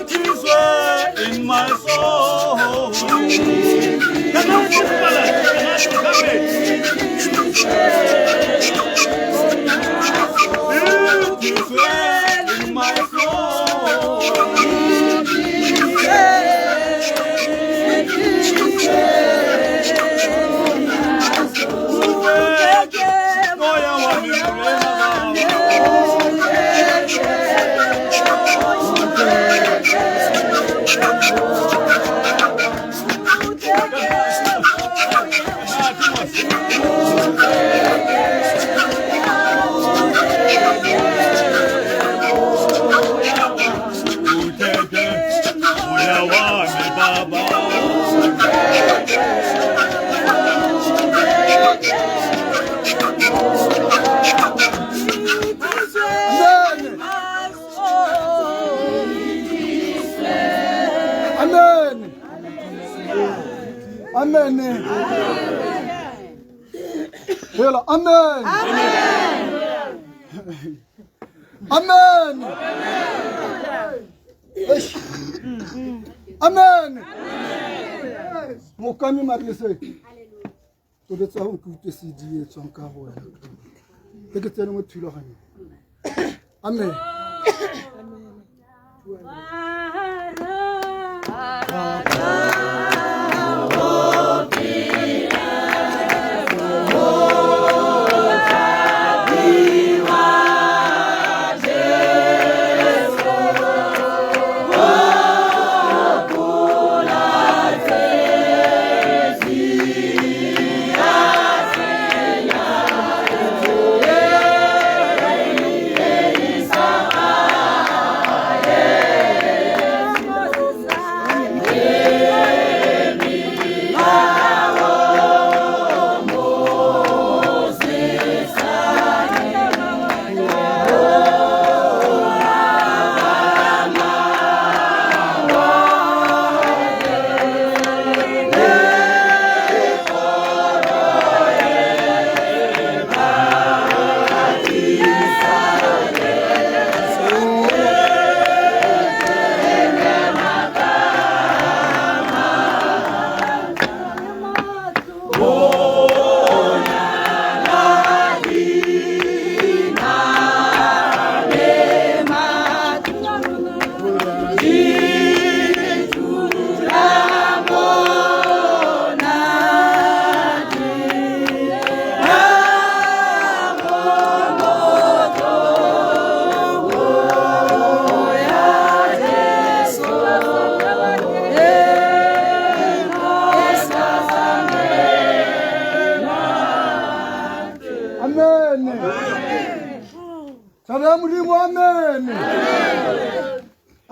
it is well in my soul. It is well in my soul. It is well, it is Amen. Amen. Amen. Amen. Amen. Mokami Matlese. Tobetsa go ke utlwe se di etswang ka go wena. Ke ke tsene mo thulaganyong. Amen.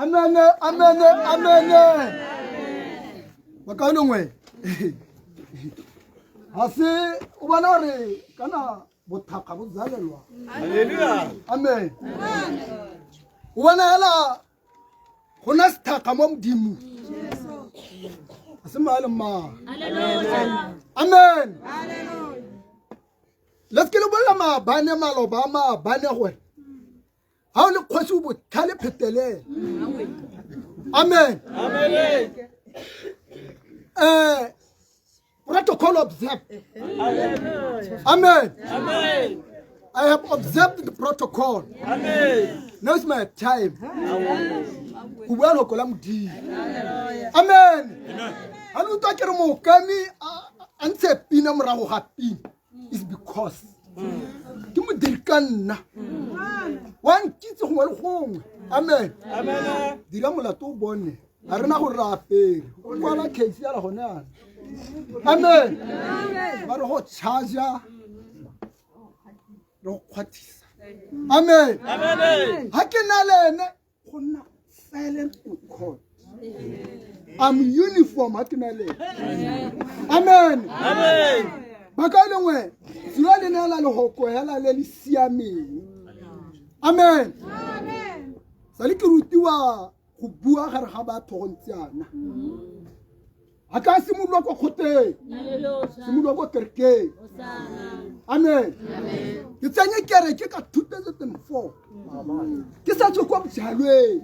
Amene, amene, amene. Bakaulengwe. Ga se o bona gore kana bothakga bo zalelwa. Amen. O bona hela go na sethakga mo Modimo. Ga se mang le mang. Amen. Le se ke le bolela maabane maloba a maabane gore ga o le kgosi o botlhale phetelela. Amen. Protocol observed. Amen. Amen. I have observed the protocol. Amen. Now is my time. Go bua loko la Modimo. Amen. Ha le utlwa ke re mookami a ntshe pina morago ga pina is because ke modiri ka nna wa nkitse gongwe le gongwe. Amen. Dira molato o bone ga rena gore re apere o kwala case ya gone yana. Amen. Ba re go charge re go kgwathisa. Amen. Ha ke na le ene go nna silent in court. I'm uniform ha ke na le ene. Amen. Ba ka lengwe tsela le neela lehoko hela le le siameng. Amen. Sa le ke rutiwa go bua gare ga batho go ntse yana. Ga ka simololwa ko kgoteng, simololwa ko kerekeng. Amen. Ke tsenye kereke ka 2004. Ke sa tswe kwa bojalweng.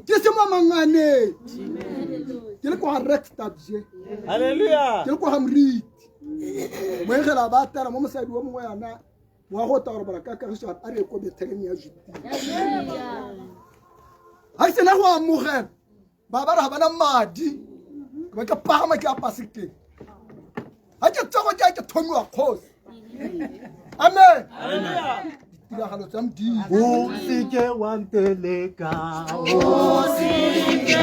Ke se mo manganeng. Ke le kwa ga Rextad je. Ke le kwa ga Moriti. Moengela ba tara mo mosadi wa mongwe yana wa go tla robala ka kagiso a re ko Bethlehem ya Judea. Ha ke sena go amogela ba ba re ga bana madi ke ba ke pagama ke a pasekeng ga ke tsogo ke ke thomiwa kgosi. Amen. Ditiragalo tsa Modimo. O seke wa nteleka. O seke,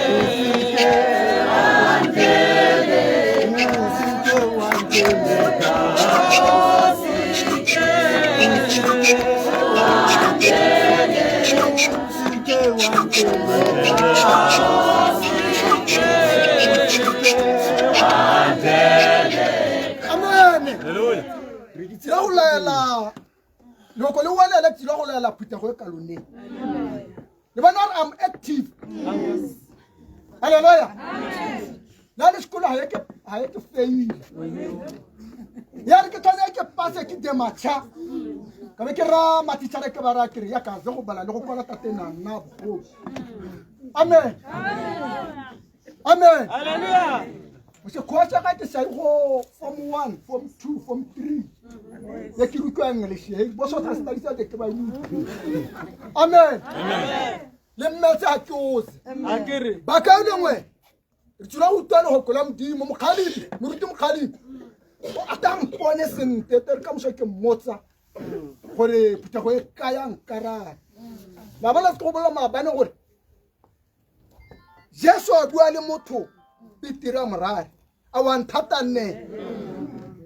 o seke wa nteleka. O seke wa nteleka. O seke, o seke wa nteleka. O seke wa nteleka. O seke wa nteleka. Amen. Hallelujah. Re tsila go laela loko le welela tsila go laela phuthego e ka loneng. Le bona gore I'm active. Hallelujah. La le sekolo ha ye ke fail. Ya re ke tshwanetse ke passe ke dematšha. Ka be ke ra matitšhare ke ba ra ke re ya ka ze go bala le go kwala tate na nna bogolo. Amen. Amen. Hallelujah. Sekgowa ka ke sa go form 1, form 2, form 3. Ye ke rutwa English, he bo sotha studies tsa ke ba utlwe. Amen. Le mmetse a ke ose. Ba ka lengwe re tsula go utlwa lehoko la Modimo mokgalemi, moruti mokgalemi. O ata mpone sentle te re ka moso ke mmotsa gore phuthego e ka yang karang. La bona se go bolela maabane gore Jesu a bua le motho Petera morare a wa nthata nne.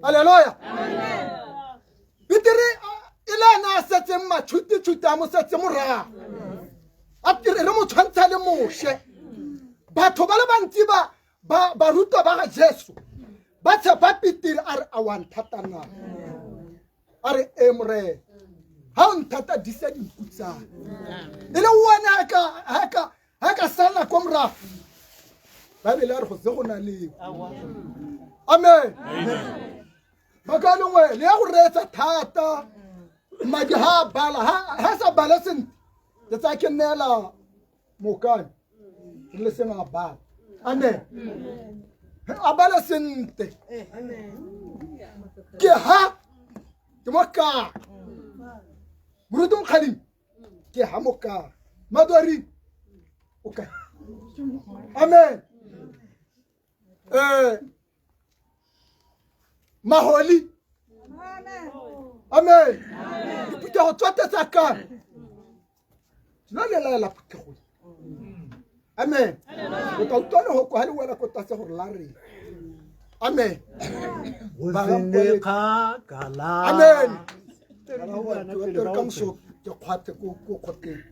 Hallelujah. Petere e le ena a setseng matšhutitšhuti a mo setse morago. A re mo tshwantsha le Moshe. Batho ba le bantsi ba barutwa ba ga Jesu ba tshepa Petere a re a wa nthata na. A re e morena ha o nthata disa dinku tsa. E le wena ha ka sala ko morago. Bible ya re go se go na le. Amen. Ba ka lengwe le ya go reetsa thata madi ha bala ha sa bala sentle ke tsaya ke neela mokane re le seng a bala. Amen. A bala sentle ke ha ke mo ka moruti mokgaleng ke ha mo ka madori o kae. Amen. Maholi. Amen. Diphuthego tsotlhe tsa ka tsona le laela phuthego. Amen. O tla utlwa lehoko ha le wela ko tlase gore la reng. Amen. Amen. Ka moso ke kgwathe ko kgoteng.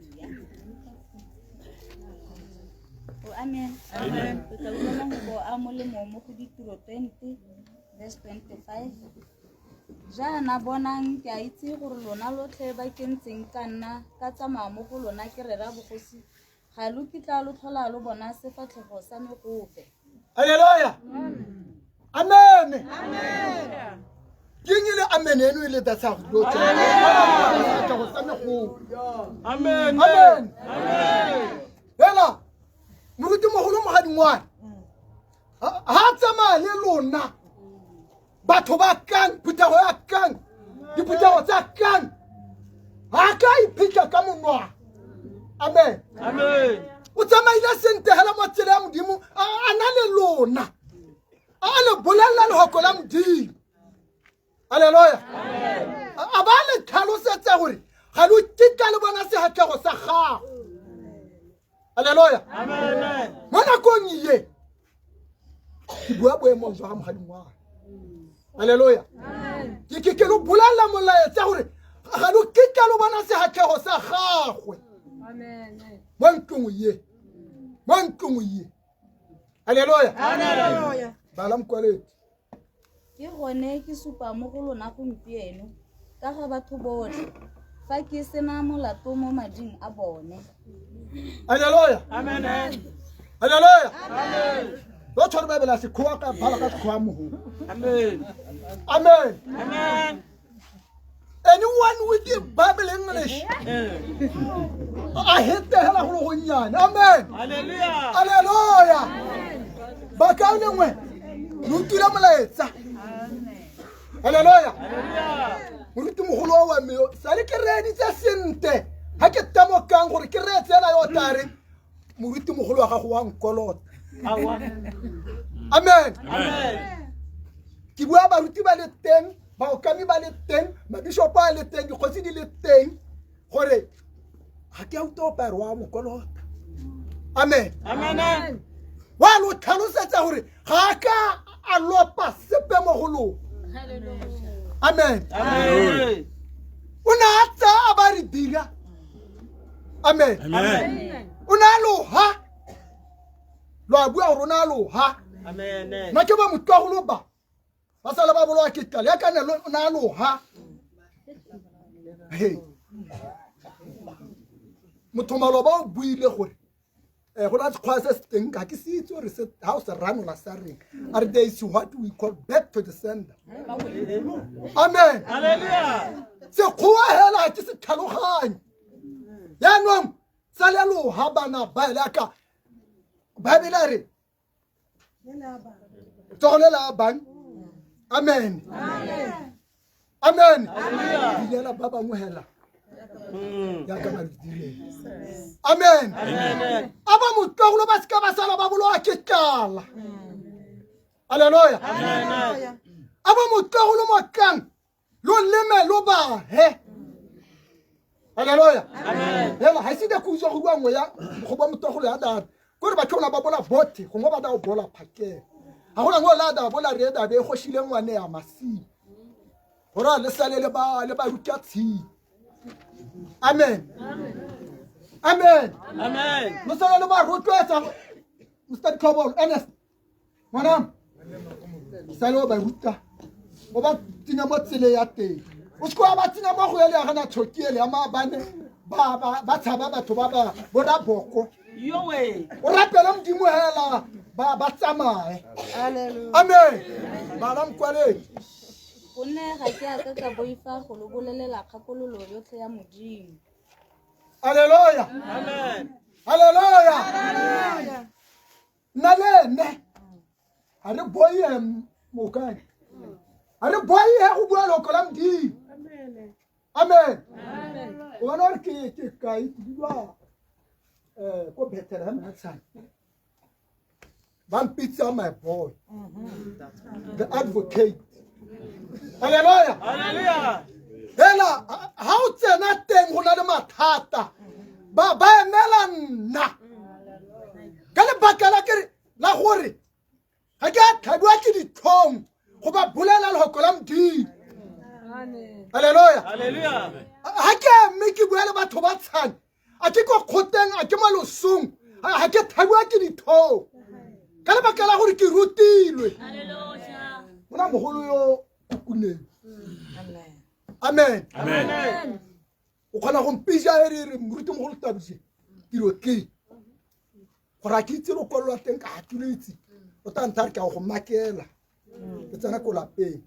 O amen. Amen. Re tla utlwa mafoko a molemo mo go Ditiro 20 verse 25. Jaana bonang ke a itse gore lona lotlhe ba ke ntseng ka nna ka tsamaya mo go lona ke rera bogosi ga lo kitla lo tlhola lo bona sefatlhego sa me gope. Halleluja. Amen. Ke eng e le amen eno e le datsa go tlo sa me go. Amen. Amen. Hela moruti mogolo mogadingwane ha tsamaya le lona batho ba kang phuthego ya kang diphuthego tsa kang ga ka iphitlha ka monwana amen Amen. O tsamaile sentle hela mo tsela ya Modimo a na le lona a le bolelela lehoko la Modimo. Alleluja. A ba le tlhalosetsa gore ga lo kitla le bona sefatlhego sa gago. Alleluja. Mo nakong ye ke bua boemong jwa ga mogadingwana. Alleluja. Ke lo bolelela molaetsa gore ga lo kitla lo bona sefatlhego sa gagwe mo ntlong ye, mo ntlong ye. Alleluja. Bala mokwaledi. Ke gone ke supa mo go lona gompieno ka ga batho botlhe fa ke sena molato mo mading a bone. Alleluja. Amen. Alleluja. Lo tshware Bible ya sekgowa ka bala ka sekgowa mogolo. Amen. Amen. Amen. Anyone with the Bible English a hetehela go le gonnyane. Amen. Hallelujah. Alleluja. Bakaulengwe lo utlwile molaetsa. Alleluja. Moruti mogolo wa me sale ke reeditse sentle ga ke temokang gore ke reetse ela yo tare moruti mogolo wa gago wa nkolota. Amen. Ke bua baruti ba le teng, baokami ba le teng, mabishopo a le teng, dikgosi di le teng gore ga ke a utlwa opa re wa mokolota. Amen. Amen. Wa lo tlhalosetsa gore ga a ka a lopa sepe mo go lona. Amen. Amen. O ne a tsaya a ba re dira. Amen. Amen. O ne a loha lo a bua gore o ne a loha. Amen. Nna ke ba motlwagolo ba ba sala ba bolowa ke tlala ya ka ne o ne a loha. He. Motho maloba o buile gore go na sekgwa se se teng ga ke se itse gore ga o se ranola sa reng a re there is what we call back to the sender. Amen. Hallelujah. Sekgowa hela ga ke se tlhaloganye yaanong sa le loha bana ba ele ka Bible a re tsogo le la bang. Amen. Amen. Dilela ba bangwe hela ya ka ba direng. Amen. A ba motlogolo ba seka ba sala ba bolowa ke tlala. Alleluja. A ba motlogolo mo kang lo leme lo ba he. Alleluja. Hela ga ise ke utswa go bua nngwe ya go ba motlogolo ya data kore batho bona ba bola bote gongwe ba da o bola phakela ga gona ngwe la da bola re da be go shile ngwane ya masimo gore a le sale le ba le ba ruta tshimo. Amen. Amen. Amen. Lo sale le ba rotloetsa Mr. Ditlhobolo Ernest ngwanam sale o ba ruta o ba tsenya mo tsele ya teng o se wa ba tsenya mo go ele ya gana tshokiele ya maabane ba tshaba batho ba ba boraboko. Yowe. O rapele Modimo hela ba tsamaye. Amen. Bala mokwaledi. Gonne ga ke a ka ka boifa go lo bolelela kgakololo yotlhe ya Modimo. Alleluja. Amen. Alleluja. Nna le ene ga re boie mokane ga re boie go bua loko la Modimo. Amen. O bona gore ke kae ke dula ko Bethlehem Hudson. Ba mpitsa my boy the advocate. Alleluja. Hallelujah. Hela ha o tsena teng go na le mathata ba emela nna ka lebaka la kere la gore ga ke a tlhabiwa ke ditlhong go ba bolela lehoko la Modimo. Alleluja. Hallelujah. Ga ke eme ke bua le batho ba tshane a ke ko kgoteng a ke mo losong ga ga ke thabiwa ke dithong ka lebaka la gore ke rutilwe mona mogolo yo kukuneng amen o kgona go mpija e re re moruti mogolo tabise tiro ke gore a ke itse lokwalo lwa teng ka ga ke lo itse o tla ntha re ke a go makela ke tsena ko lapeng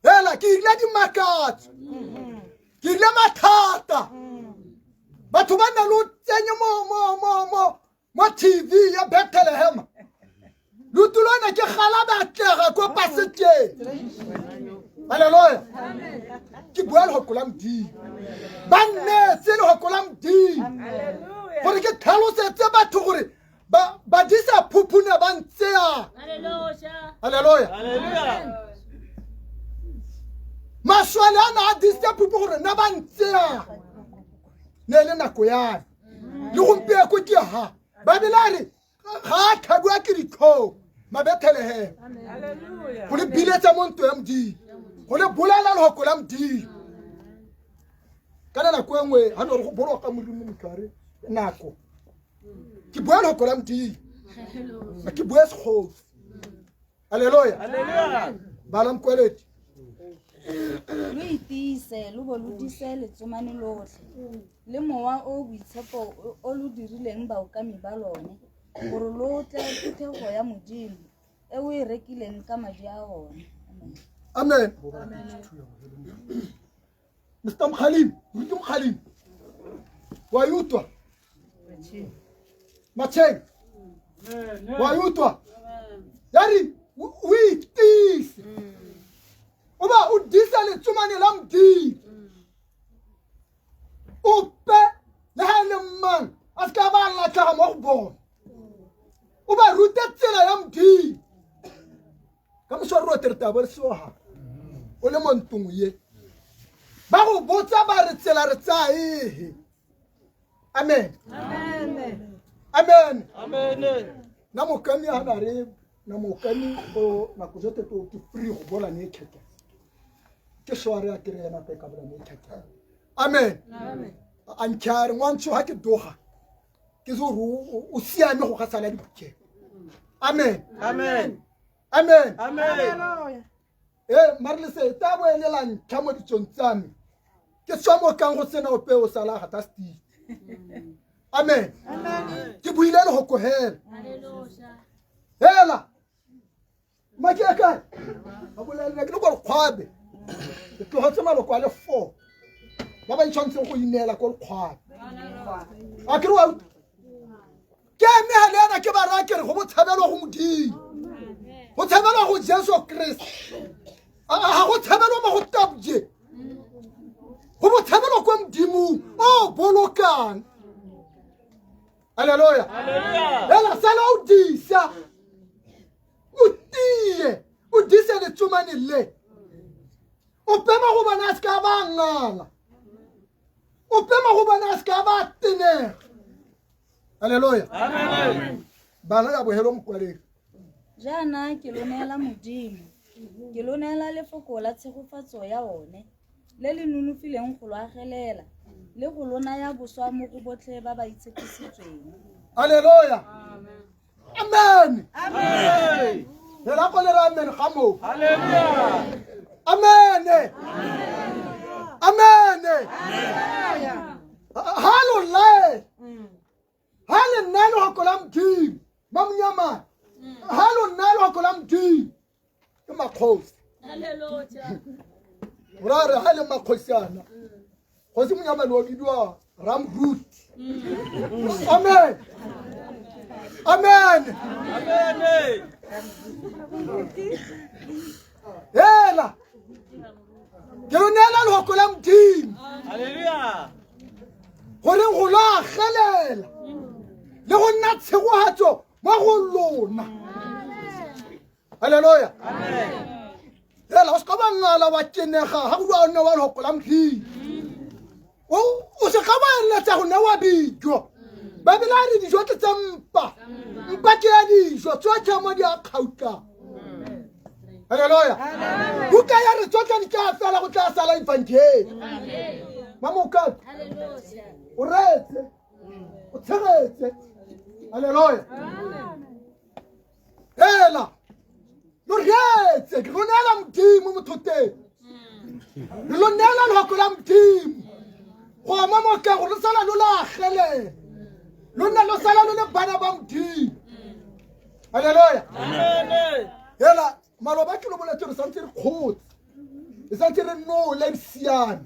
hela ke ile dimakatso ke ile mathata batho ba nna le o tsenye mo tv ya bethlehem lutulwana ke gala batlega ko paseteng aleloya ke bua lehoko la modimo ba nnetse lehoko la modimo gore ke tlhalosetse batho gore badisa phuphune ba ntseang aleloya maswale a na a disitse phuphu gore na ba ntseang ne e le nako yane le gompieko ke ha babele a re ga a tlhabiwa ke ditlhong mabethelehema go le biletsa mo ntlo ya modimo go le bolela lehoko la modimo kana nako e nngwe ga ne gore go boloka modimo motho a re nako ke bua lehoko la modimo ga ke bue sekgosi aleluya bala mokwaledi lo itiise lo bo lo dise letsomane lotlhe le mowa o o boitshepo o lo dirileng baokami ba lone gore lo tle phuthego ya modimo e o e rekileng ka madi a one amen mr mokgalemi moruti mokgalemi wa e utlwa matsheng wa e utlwa ya re o itise o ba o disa letsomane la modimo ope le ga e le mang a se ka ba latlhega mo go bone o ba rute tsela ya modimo ka moso re rote re tabo re soga o le mo ntong ye ba go botsa ba re tsela re tsaya ehe amen amen na mokami a na re na mokami o nako jote to ke free go bola ne khetha ke sware a kere ena ka bola ne khetha amen a nkhare ngwantsho ha ke doga ke se gore o siame go ga sala diphuthego amen amen amen amen e mare le se ta bo ele la ntlha mo ditsong tsa me ke tswa mo kang go sena ope o sala ga ta stile amen ke buile le go kogela hela maki a kae ba bolelela ke le ko lekgwabe ke tlogetse maloko a le four ba ba itshwanetseng go ineela ko lekgwabe a ke re wa ke eme ga le ena ke ba raya kere go botshabelwa go modimo go tshabelwa go jesu kriste ga go tshabelwa mo go tabje go botshabelwa kwa modimong o bolokang aleluya ela sala o disa o tie o dise letsomane le o pema go bona a se ka ba ngala o pema go bona a se ka ba tenega aleluya bana ya bogelo mokwaleng jaana ke lo neela modimo ke lo neela lefoko la tshegofatso ya one le le nonofileng go lo agelela le go lo naya boswa mo go botlhe ba ba itshepisitsweng aleluya amen re la ko le re amen ga moo amen amen ha lo lae ha le nna le go la modimo ba monyamane ha lo nna le go la modimo ke makgosi ra re ha le makgosiana kgosi monyamane wa bidiwa ramruti amen amen hela ke lo neela lehoko la modimo goreng go lo agelela le go nna tshegogatso mo go lona halleluja hela o se ka ba ngala wa tenega ga go bua o newa lehoko la modimo o se ka ba eletsa go newa dijo babele a re dijo ke tsa mpa mpa ke ya dijo tsotlhe mo di a kgautlang halleluja buka ya re tsotlhe di tla fela go tla sala evangeli mamokato o reetse o tshegetse Alleluia. Hela lo reetse ke lo neela Modimo mothoteng, re lo neela lehoko la Modimo go ama mokego lo sala lo la agelela, lo nna lo sala lo le bana ba Modimo. Alleluia. Hela maloba ke lo boletse re santse re kgotse, re santse re nole re siame,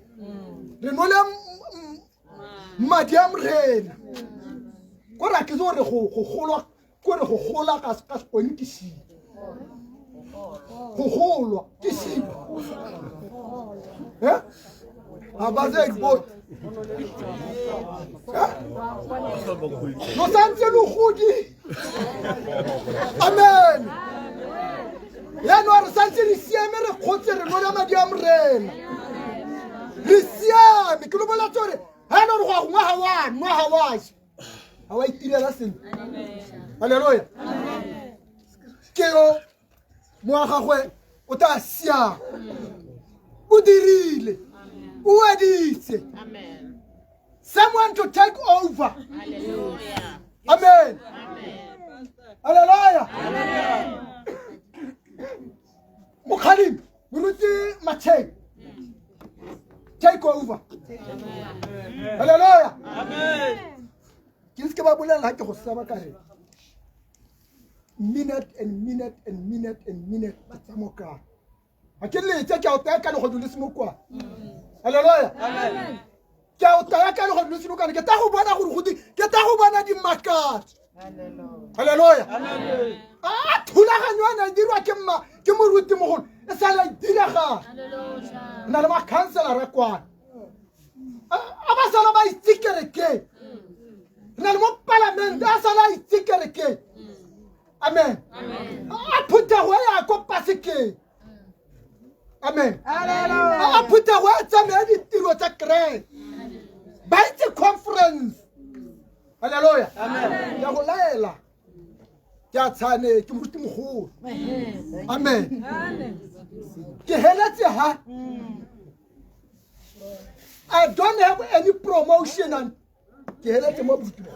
re nole madi a Morena. Ko re a ke gore go golwa, ko re go gola ka sekone ke siwa, go golwa ke siwa. A ba ze bot lo santse lo godi. Amen. Yaanong re santse re siame, re kgotse, re nole madi a Morena, re siame. Ke lo boletse gore ga e le gore go a gongwe ga wa nwa, ga wa ja, ga wa itirela sentle. Alleluia. Ke yo mowa gagwe o tla siama, o dirile, o weditse. Someone to take over. Amen. Alleluia. Mokgalemi moruti Macheng, take over. Alleluia. Ke se ke ba bolela ke go saba ka re minute and minute and minute and minute ke tsa mokana ga ke letse, ke a o taya ka legodu le semokwana. Alleluia. Ke a o taya ka legodu le semokwana, ke ta go bona gore go ke ta go bona dimakatso. Alleluia. A thulaganyo a ne dirwa ke mma ke moruti mogolo e sala e diragala. Re na le makhanselara kwana a ba sala ba itse kerekeng, re na le mo palamente a sala a itse kerekeng. Amen. A phuthego e ya ko pasekeng. Amen. A phuthego e tsamaya ditiro tsa kereke, ba itse conference. Alleluia. Ke a go laela, ke a tshane, ke moruti mogolo. Amen. Ke heletse ha I don't have any promotion and ke heletse mo moruti mogolo.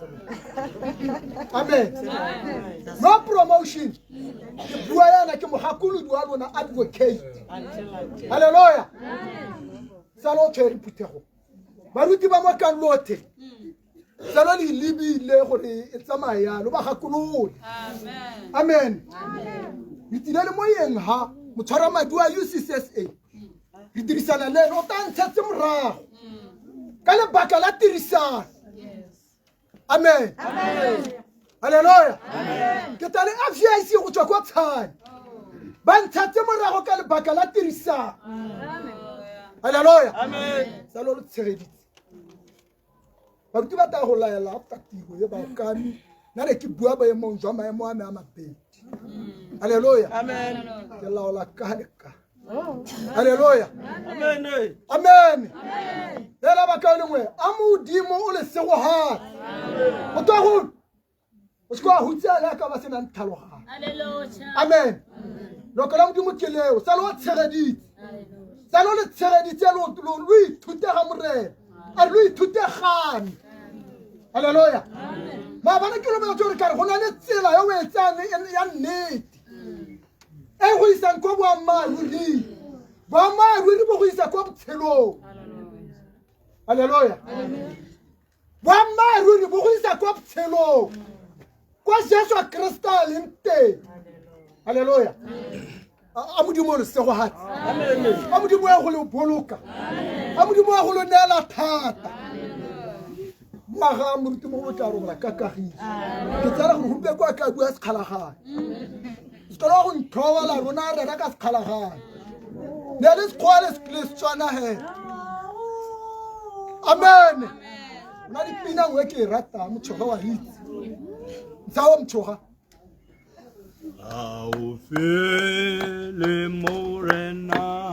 Amen. No promotion. Ke bua yana ke mogakolodi wa lona, advocate. Alleluia. Sala o tshwere phuthego, baruti ba mo kang lothe, sala le lebile gore e tsamaya yalo, ba gakolole. Amen. Re tsile le moyeng ha motshwara madi wa UCCSA, re dirisana le ene, o tla ntshetse morago ka lebaka la tirisano. Amen. Alleluia. Ke tla le FCIC go tswa kwa Tshane, ba ntshetse morago ka lebaka la tirisano. Alleluia. Salo lo tshegeditse baruti ba tla go laela after tiro e baokami nna ne ke bua boemong jwa maemo a me a mabedi. Alleluia. Ke laola ka le ka. Alleluia. Amen. Fela baka lengwe a Modimo o le segogane o twa go o se kwa hutsela ka ba senang tlhaloganyo. Amen. Loko la Modimo ke leo, sa lo tshegeditse, sa lo le tshegeditse, lo ithute ga Morena, a re lo ithute gane. Alleluia. Maabane ke lo boletse gore kare go na le tsela ya o e tsayang ya nnete e go isang ko boammaaruring, boammaaruri bo go isa ko botshelong. Alleluia. Boammaaruri bo go isa ko botshelong, kwa Jesu Kriste a leng teng. Alleluia. A Modimo o le segogatse, a Modimo ya go le boloka, a Modimo ya go lo neela thata. Ngwaga moruti mogolo tla robala ka kagiso. Ke tsala gore gompieno kwa ka bua sekgalagane, sekolo go ntlhobola rona rera ka sekgalagane, ne le sekgowa le Setswana he. Amen. Nna dipina nngwe ke e ratang, motšhoga wa itse ntsha wa motšhoga. Haufi le Morena,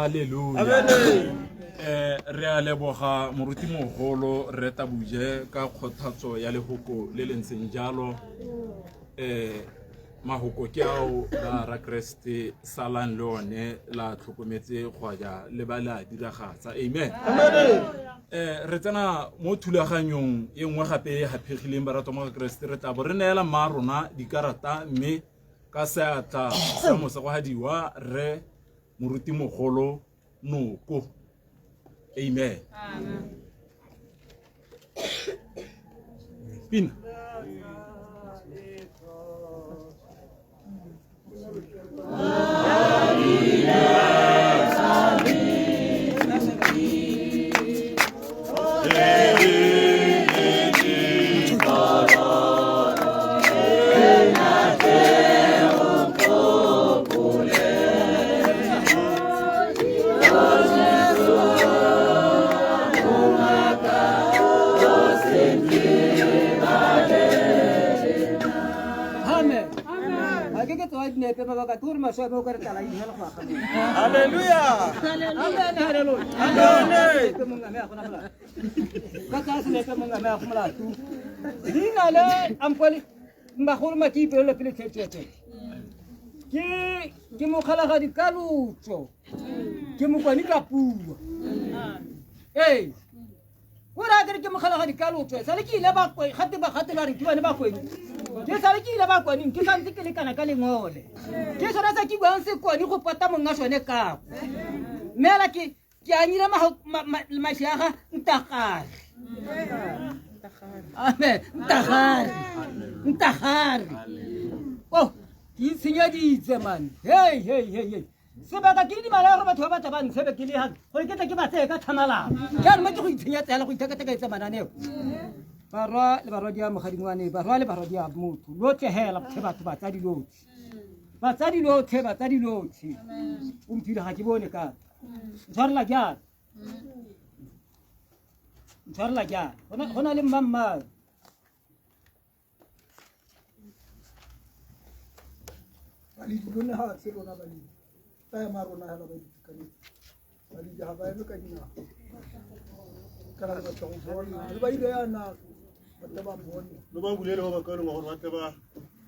Halleluja. Re a leboga morutimogolo re Tabuje ka kgothatso ya lehoko le le ntseng jalo. Mahoko ke ao ba ra Kreste salang le one la tlhokometse go ja le ba le a diragatsa. Amen. Re tsena mo thulaganyong e nngwe gape e haphegileng baratwa mo ga Kreste, re tla bo re neela mma rona dikarata mme ka seatla sa mosegwadiwa re morutimogolo Noko. Amen. Pina. Amen. A ke ke tsoa dinepe mabaka ke gore maswe a me o ka re tlala inela go aga. Hallelujah. Amen. Hallelujah. Amen. Senepe mongwe a me a gona molato. Ka tsaya senepe mongwe a me a go molato. Leina le ampole magolo makiipelelo pele tsetsetse. Ke mokgalagadi ka lotso. Ke mokwani ka puo. Ee. O raya kere ke mokgalagadi ka lotso sale ke ile bakwe gate ba gate ba re ke bane bakweni ke sale ke ile bakwaneng ke santse ke lekana ka lengole ke sone se ke buang sekwane go pota monga sone kago mme ela ke anyile mašiaga ntagare. Amen. Ntagare. Ntagare. Oh, ke itshenyeditse man. Hey hey hey hey. Sebaka ke dimala gore batho ba batla ba ntshebe ke le hang gore ke tle ke ba tseye ka tlhamalalo. Jaanong mo ke go itshenyetsa hela go ithekathekaetsa mananeo. Barwa le barwadi ya mogadingwane, barwa le barwadi ya motho, lotlhe hela tlhe batho batsadi lotlhe. Batsadi lotlhe, batsadi lotlhe. O mphile ga ke bone ka. Ntshwarela jang? Ntshwarela jang? Go na le mmamma. Baledi lone ga se rona baledi. Ba ema rona hela ba itekanetse. Baledi ga ba eme ka dinao. Kana re batla go bona. Le ba ile yana ba tle ba bone. Le ba bulele ba ba ka leng gore ba tle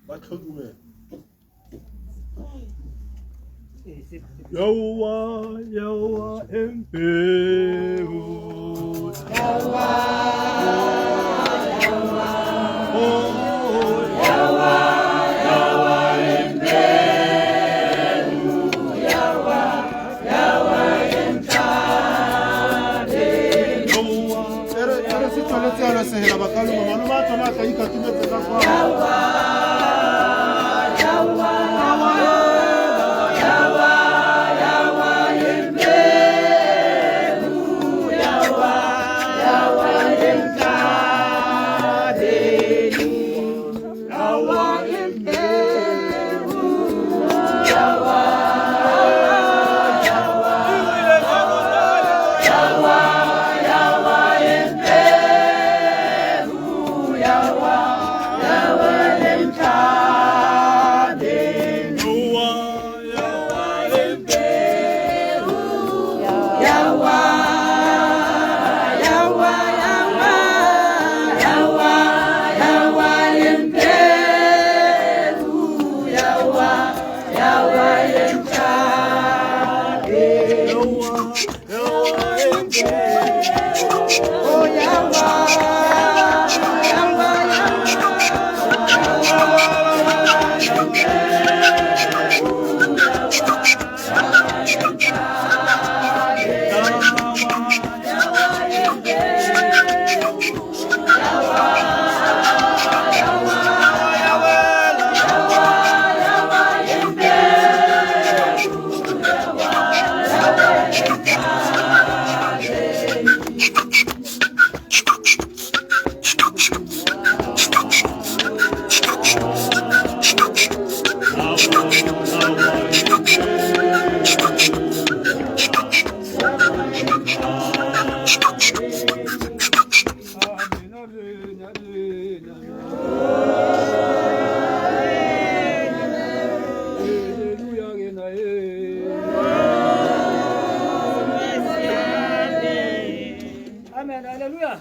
ba tlhodumele. Yawa, yawa, empeu. Yawa, yawa. Oh, yawa, yawa, empeu. Yawa, yawa, entabeni. Ere se tsweletse yalo sehela ba ka leng malome a tsona a tla ikatumetse ka kwa. Yawa, yawa,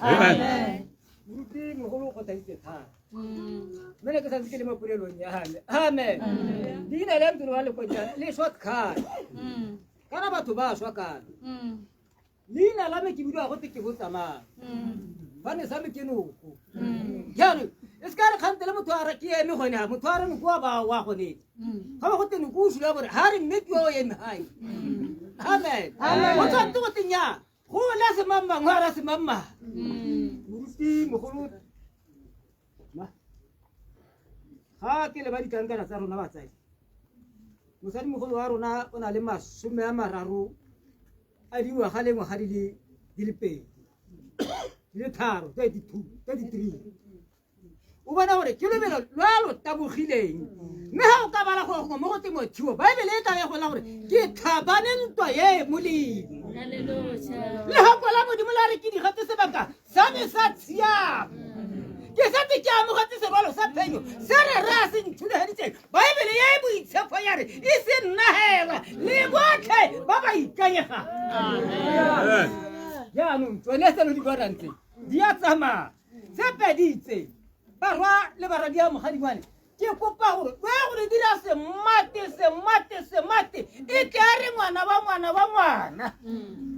Amen. Moruti mogolo o kgothaditse thata. Mme ne ke santse ke le mo polelong ya me. Amen. Leina le ntlo wa lekojana le swa kgale. Kana batho ba swa kana. Leina la me ke bidiwa gote ke botsamang. Ba ne sa me ke noko. Jaanong e se ka re kgante le motho a re ke eme gone ha motho a re noko wa ba wa gone. Ga ba gote noko o sula bore ha re mme ke o eme hae. Amen. Go tshwanetse go tenya go la semangmang go ara semangmang. Moruti mogolo ma ga ke le ba ditlankana tsa rona batsadi. Mosadi mogolo wa rona o na le 30 a dingwaga le ngwaga di le 2 di le 3 32 33. O bona gore ke lobelo lwa lo tabogileng. Mme ga o ka bala go gongwe mo go temothuo Baebele e tla go la gore ke tlhabane ntwa e molemo. Le ga la Modimo la re ke digetse sebaka sa me sa tshiamo. Ke setse ke amogetse serwalo sa phenyo se re re a se nthulegeditseng. Baebele e boitshepo ya re e se nna hela le botlhe ba ba ikanyegang. Jaanong tsone tse lo di bonang tse di a tsamaya tse pedi tse barwa le barwadi ya mogadingwane ke kopa gore o ye go le dira semate semate semate e tle a re ngwana wa ngwana wa ngwana.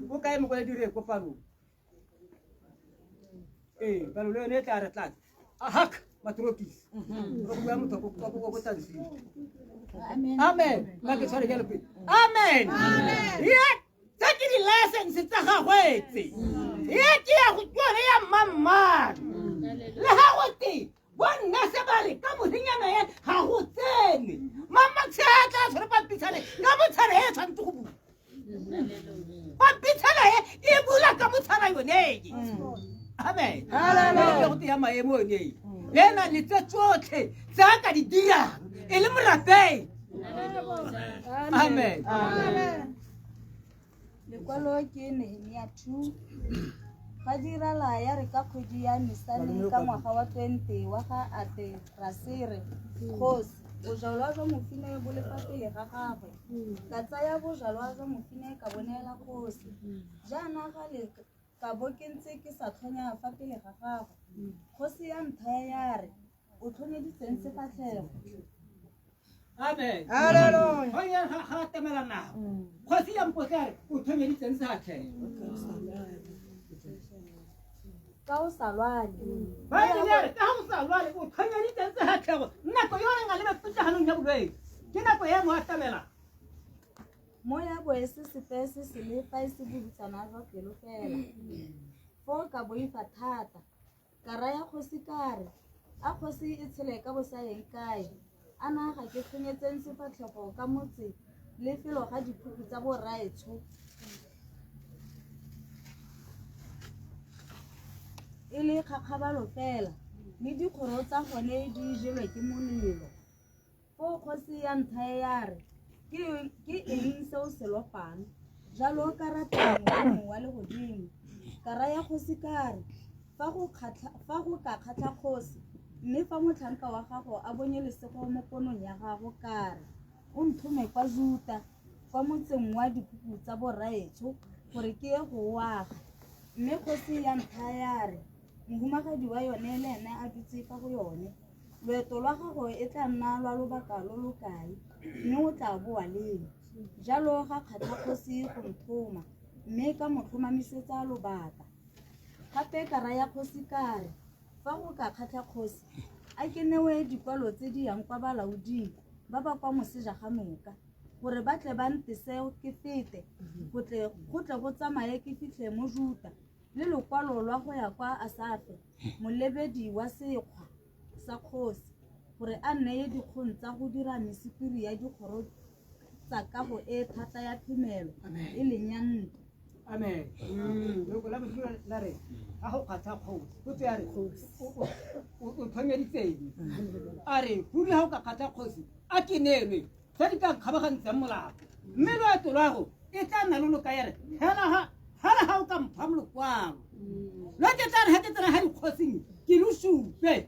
O kae mokwaledi re kopalong? Ee, palo le yone e tla re tlatse. Ahak matrokisi. Re bua motho ko tsantsing. Amen. Nna ke tshware jalo pele. Amen. Ye tse ke di-license tsa gagwe tse. Ye ke ya go yone ya mmammane. Le ga go te bonna se ba re ka morinyana ye ga go tsene. Mama tshela tla tshware pampitshana ka motshana e tshwanetse go bula. Pampitshana e bula ka motshana yone e. Amen. Hallelujah. Go ya maemo yone e. Le na le tse tsotlhe tse a ka di dirang e le morapedi. Amen. Amen. Lekwalo ke Nehemia 2. Ga dirala ya re ka kgwedi ya Nisane ka ngwaga wa 20 wa ga Aterasere kgosi, bojalwa jwa mofine bo le fa pele ga gagwe. Ka tsaya bojalwa jwa mofine ka bo neela kgosi. Jaana ga le ka bo ke ntse ke sa tlhonya fa pele ga gagwe. Kgosi ya nthaya ya re, o tlhonyeditseng sefatlhego? Amen. Hallelujah. Ga ya ga atamela nago. Kgosi ya mpotsa ya re, o tlhonyeditseng sefatlhego? Ka o sa lwale. Baebele ya re ka o sa lwale o tlhonyeditseng sefatlhego. Nako yo re nga le pitlaganong ya bolwetse. Ke nako e mo atamela. Mo ya bo e se sepe se se le fa e se bohutsana jwa pelo fela. Foo ka boifa thata. Ka raya kgosi ka re, a kgosi e tshele ka bosaeng kae? A na ga ke tlhonyetseng sefatlhego ka motse le felo ga diphupu tsa borraetsho? E le kgakgabalo fela, le dikgoro tsa gone di jelwe ke molelo. Foo kgosi ya nthaya ya re, ke eng se o se lopang? Jalo ka rapela Modimo wa legodimo. Ka raya kgosi ka re, fa go ka kgatlha kgosi, mme fa motlhanka wa gago a bonye lesego mo ponong ya gago ka re, o nthome kwa Juta, kwa motseng wa diphupu tsa borraetsho, gore ke ye go o aga. Mme kgosi ya nthaya ya re, mohumagadi wa yone le ene a dutse fa go yone. Loeto lwa gago e tla nna lwa lobaka lo lo kae, mme o tla boa leng? Jalo ga kgatlha kgosi go nthoma, mme ka mo tlhomamisetsa lobaka. Gape ka raya kgosi ka re, fa go ka kgatlha kgosi, a ke newe dikwalo tse di yang kwa balaoding ba ba kwa moseja ga noka, gore ba tle ba ntese ke fete, go tle go tsamaye ke fitlhe mo Juta, le lokwalo lwa go ya kwa Asafe, molebedi wa sekgwa sa kgosi, gore a nneye dikgong tsa go dira mesipiri ya dikgoro tsa kago e thata ya phemelo e leng ya ntlo. Amen. Loko la Modimo la re ga go kgatlha kgosi. Potso ya re o tlhonyeditseng? A re ruri ga o ka kgatlha kgosi a ke neelwe tse di ka kgabagantseng molato. Mme loeto lwa go e tla nna lo lo ka ya re hela ga o ka mpha lokwalo. Lo ke tla re ga ke tsena ga dikgosing ke lo supe.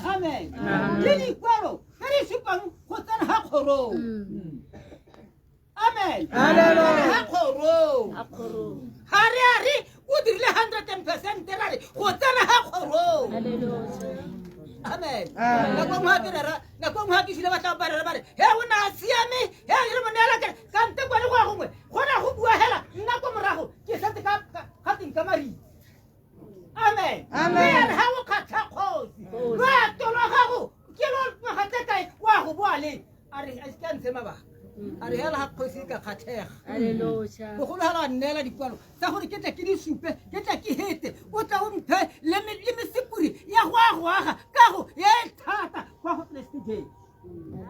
Amen. Ke dikwalo tse di supang go tsena ga kgorong. Amen. Hallelujah. Ga kgorong. Ga re a re O dirile 100% ra re go tsena ga kgorong. Amen. Nako nngwe ke rera, nako nngwe ke šile batla ba rera ba re he o ne a siame, he re mo neela kere kante kwa le go ya gongwe go na go bua hela nna ko morago ke setse ka ga teng ka mariti. Amen. Amen. Ha o kgatlha kgosi loeto lwa gago ke lo ngwaga tse kae wa go boa leng? A re a seke a ntshe mabaka, a re hela ga kgosi e ka kgatlhega bogolo ga la nneela dikwalo tsa gore ke tle ke di supe, ke tle ke hete, o tla o mphe le mesepuri ya go a go aga kago e thata kwa go Keresete Jesu.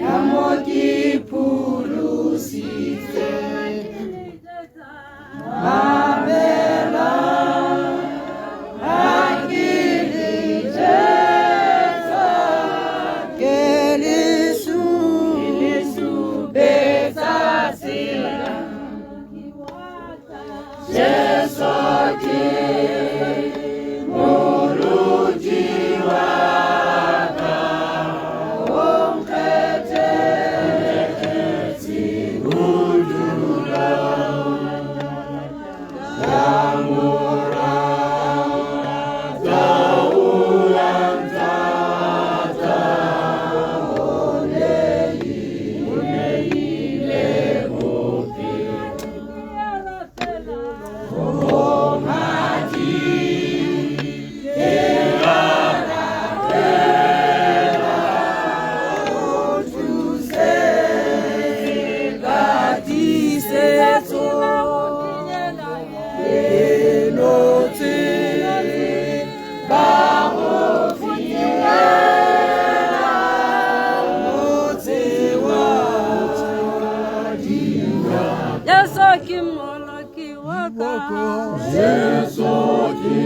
Ka mo ke pholositse mabela a ke le jetsa ke le supetsa tsela. Jesu ke moruti wa ka, o nkgethetse bodulo ka morata o ya nthata, o neile bophelo. O madi ke a rapela, o thuse ka tiisetso ke notse ba go fiela motse wa dira. Jesu ke moloki wa ka. Jesu ke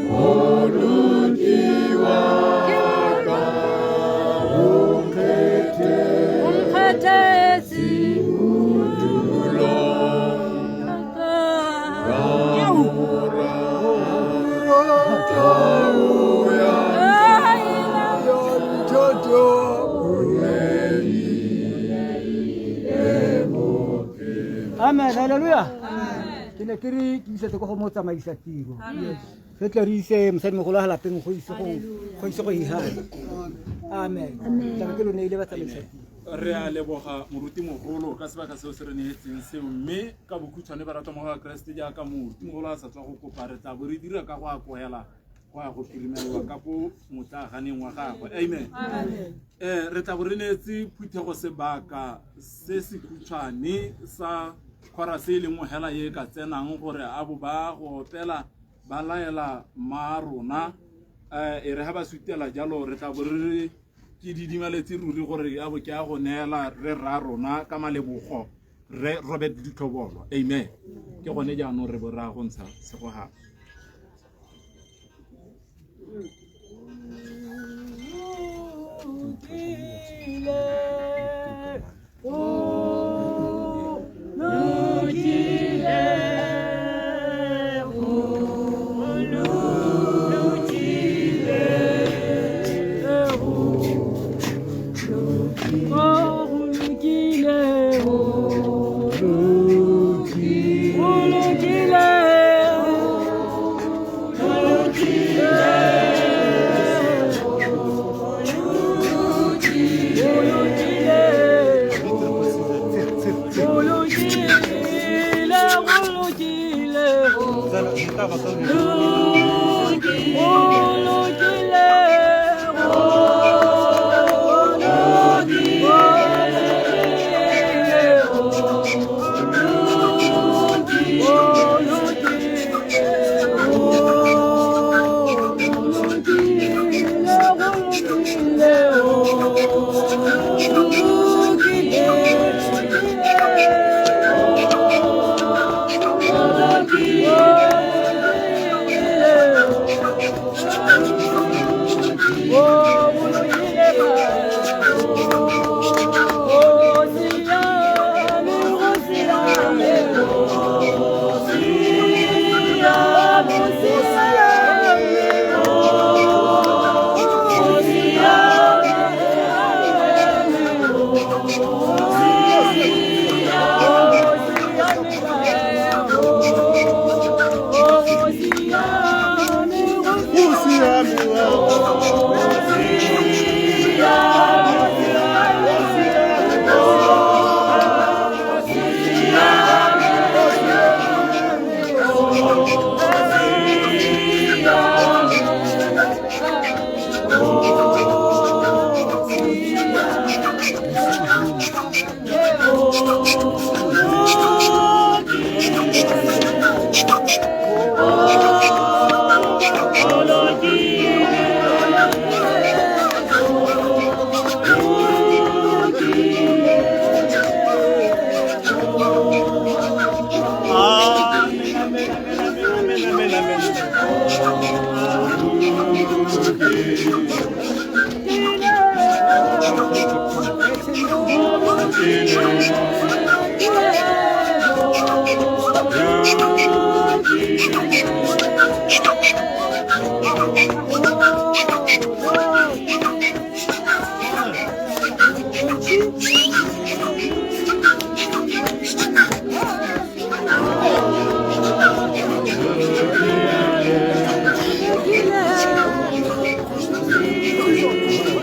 moloki wa ka, o nkgethetse bodulo ka morata o ya nthata, o neile bophelo. Amen. Hallelujah. Ke ne ke re ke isetse ko go mo tsamaisa tiro. Re tle re ise mosadimogolo a lapeng go ise go ihana. Amen. Tla ke lo neile ba tsamaisa tiro. Re a leboga morutimogolo ka sebaka seo se re neetseng seo, mme ka bokhutshwane ba ratwa mo ga Keresete jaaka morutimogolo a sa tswa go kopa, re tla bo re dira ka go akohela go ya go phirimelwa ka ko motlaganeng wa gagwe. Amen. Re tla bo re neetse phuthego sebaka se se khutshwane sa chorus e lengwe hela e ka tsenang gore a bo ba go opela ba laela ma rona. E re ha ba sutela jalo re tla bo re ke didimaletse ruri gore a bo ke a go neela re rra rona ka malebogo re Robert Ditlhobolo. Amen. Ke gone jaanong re bo ra go ntsha segogago. Oh,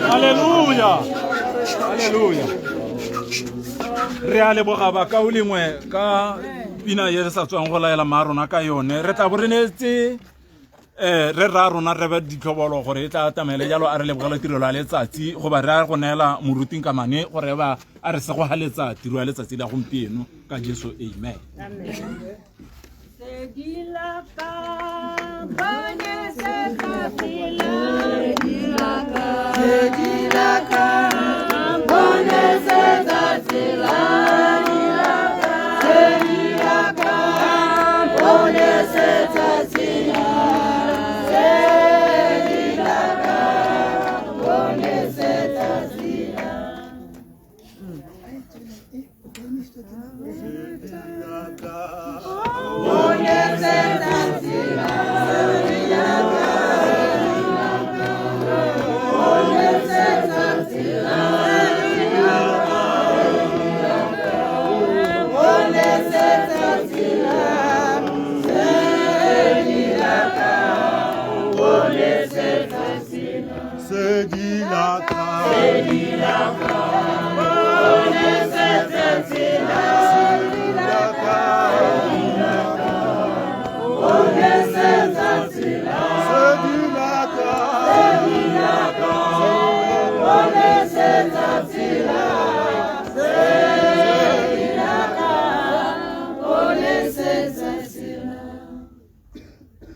Halleluja, halleluja. Re a leboga bakaulengwe ka pina ye re sa tswang go laela ma rona ka yone. Re tla bo re neetse re ra rona re be ditlhobolo gore e tla atamele jalo a re lebogela tirelo ya letsatsi goba re a go neela moruting ka mane gore ba a re segogaletsa tiro ya letsatsi la gompieno ka Jesu, amen.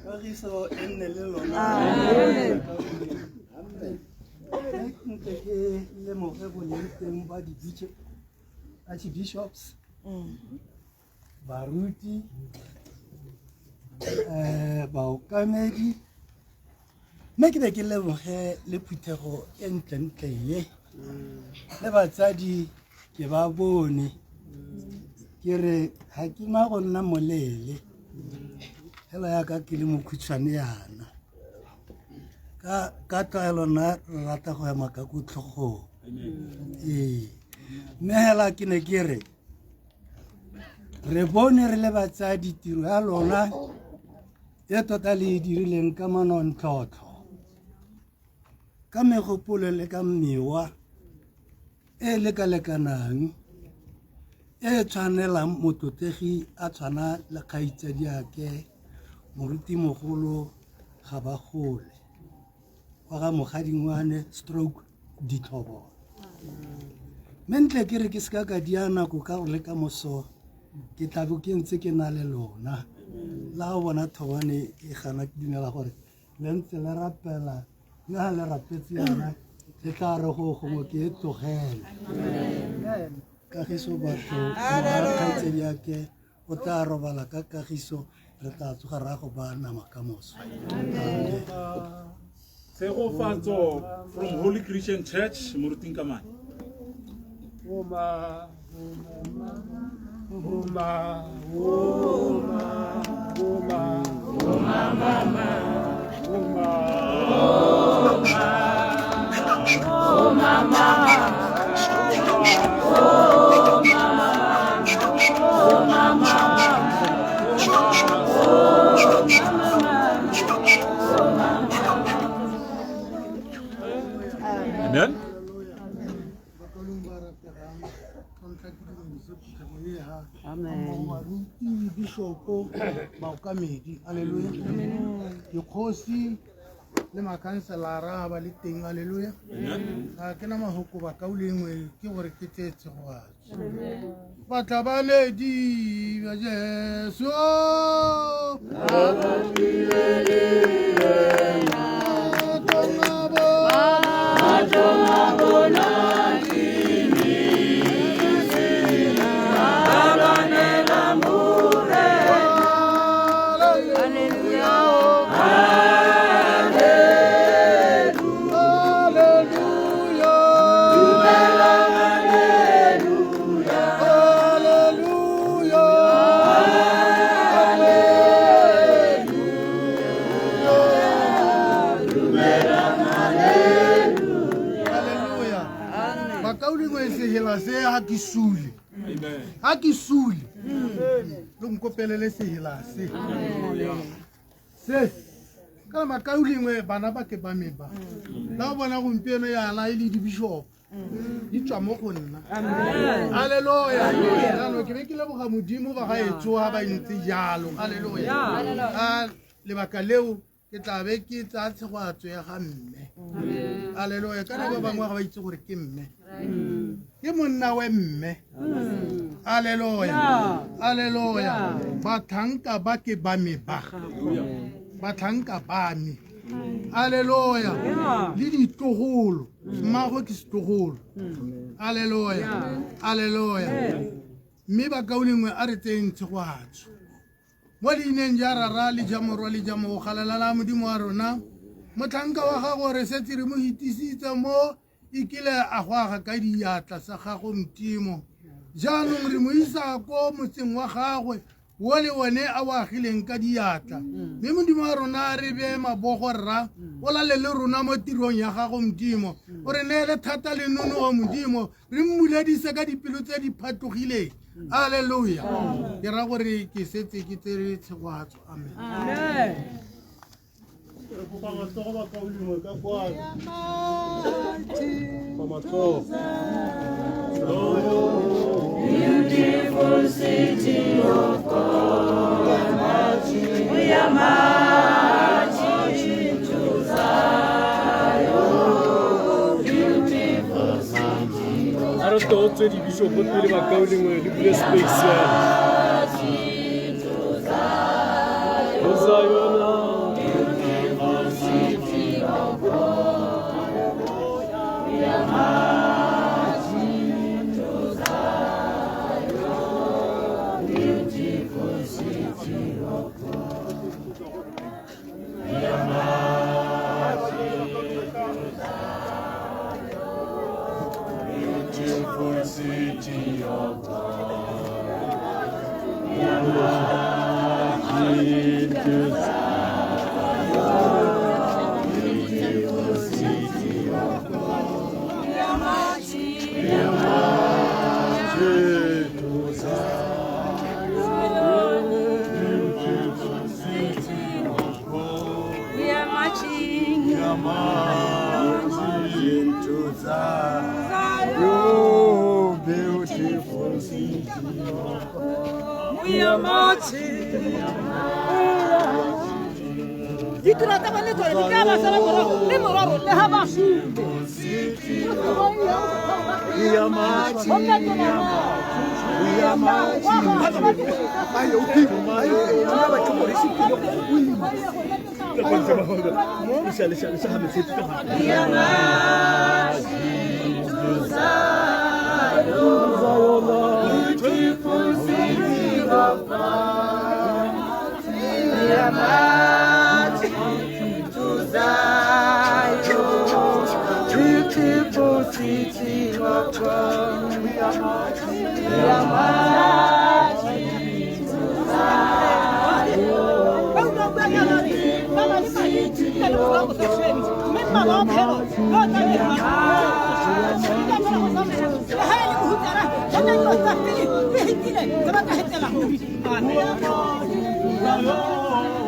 Kagiso e nne le lona. Ntle ke lemoge boleng teng ba di-archbishops, baruti, baokamedi, mme ke be ke leboge le phuthego e ntlentle ye le batsadi ke ba bone. Ke re ga ke na go nna moleele fela yaka ke le mokhutshwane yana. Ka tlwaelo nna re rata go ema ka ko tlhogong. Ee, mme hela ke ne ke re re bone re le batsadi tiro ya lona e tota le e dirileng ka manontlhotlho, ka megopolo le ka mewa e lekalekanang e tshwanelang motlotlegi a tshwana le kgaitsadiake morutimogolo ga ba gole wa ga mogadingwane stroke ditlhobolo. Mme ntle ke re ke seka ka dia nako ka gore le ka moso ke tla bo ke ntse ke na le lona. La go bona thobane e gana ke dumela gore le ntse le rapela, mme ga le rapetse yana le tla re go gongwe ke e tlogele. Kagiso batho kgaitsadiake o tla robala ka kagiso, re tla tsoga ra go ba nama ka moso. Tshegofatso from Holy Christian Church, Moruting Kamane. Oma, oma, oma, oma, oma, mama, oma, oma, mama, oma, mama. Amen. Ntlha ke dumedise phuthego e ha mmogo baruti, bishopo, baokamedi, aleluya, dikgosi le makhanselara ba le teng, aleluya. Ga ke na mahoko bakaulengwe, ke gore ke tseye tshegoatso batlhabanedi ba Jesu. Bakaulengwe, sehela se ga ke sule, ga ke sule, lo nkopelele sehela se se kana. Bakaulengwe, bana ba ke ba me ba la o bona gompieno yana e le dibishopo di tswa mo go nna, aleluya. Jaanong ke be ke leboga Modimo ba ga etsoga ba ntse jalo, aleluya. Ka lebaka leo ke tla be ke tsaya tshegoatso ya ga mme, aleluya. Kana ba bangwe ga ba itse gore ke mme, ke monna we mme, aleluya, aleluya. Batlhanka ba ke ba me ba, batlhanka ba me, aleluya, le ditlogolo, mmago ke setlogolo, aleluya, aleluya. Mme bakaulengwe, a re tseyeng tshegoatso mo leineng ja Rara le ja Morwa le ja Mogalalela. Modimo wa rona, motlhanka wa gago re setse re mo hitisitse mo e kile a go aga ka diatla sa gago, Modimo. Jaanong re mo isa ko motseng wa gagwe wo le one a o agileng ka diatla. Mme Modimo wa rona, re beye mabogo rra, o lale le rona mo tirong ya gago, Modimo. O re neele thata le nonogo, Modimo. Re mmuledise ka dipelo tse di phatlogileng, aleluya. Ke ra gore ke setse ke tsere tshegoatso, amen. Re kopa matsogo bakaulengwe ka kwano. Kopa matsogo. Beautiful city of God, we are marching to Zion. Beautiful city of A re totse dibishopo pele bakaulengwe, re bule space yana. Marching to Zion. Go Zion. Beautiful city of God, we are marching to Zion. Beautiful city of God, we are marching to Zion. Beautiful city of God. We are marching to Zion. Beautiful city of God. We are marching. We are marching to Zion. Beautiful city of God. We are marching. We are marching to Zion. Beautiful city of God. We are marching. Ditiro tsa bone tsone di tla ba sala morago le mororo le ga ba sule. We are marching. We are marching. We are marching to Zion. Beautiful city of God. We are marching to Zion. Beautiful city of God. We are marching. We are marching to Zion. Beautiful city of God. We are marching to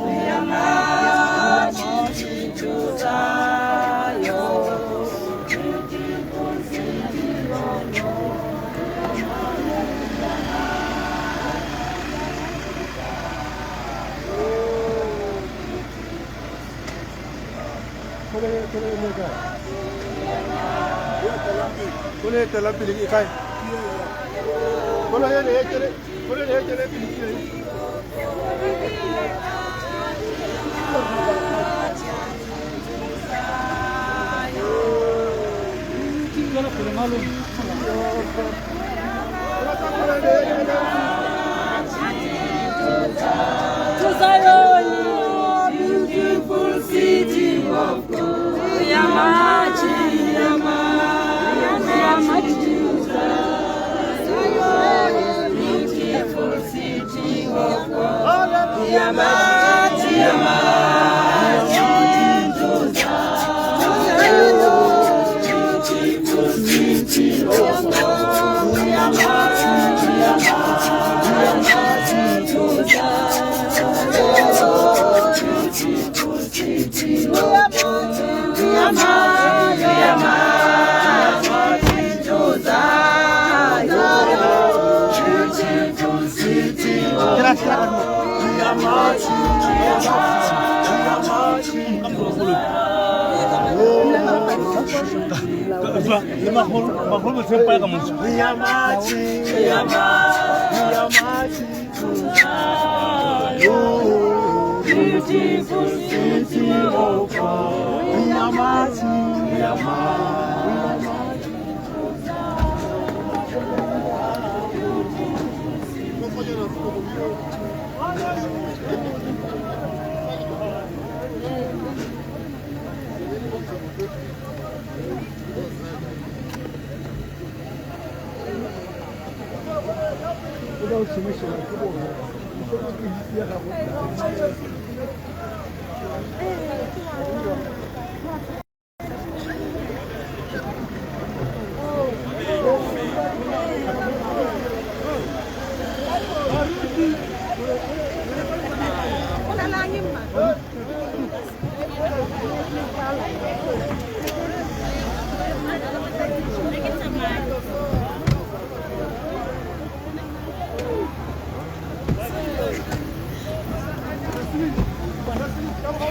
We are marching to Zion. Beautiful city of God. To Zion, beautiful city of God. We are marching, we are marching to Zion, beautiful city of God. We are marching to Zion, beautiful city of God. We are marching to Zion, beautiful city of God. We are marching to Zion, beautiful city of God. We are marching to Zion, beautiful city of God. We are marching to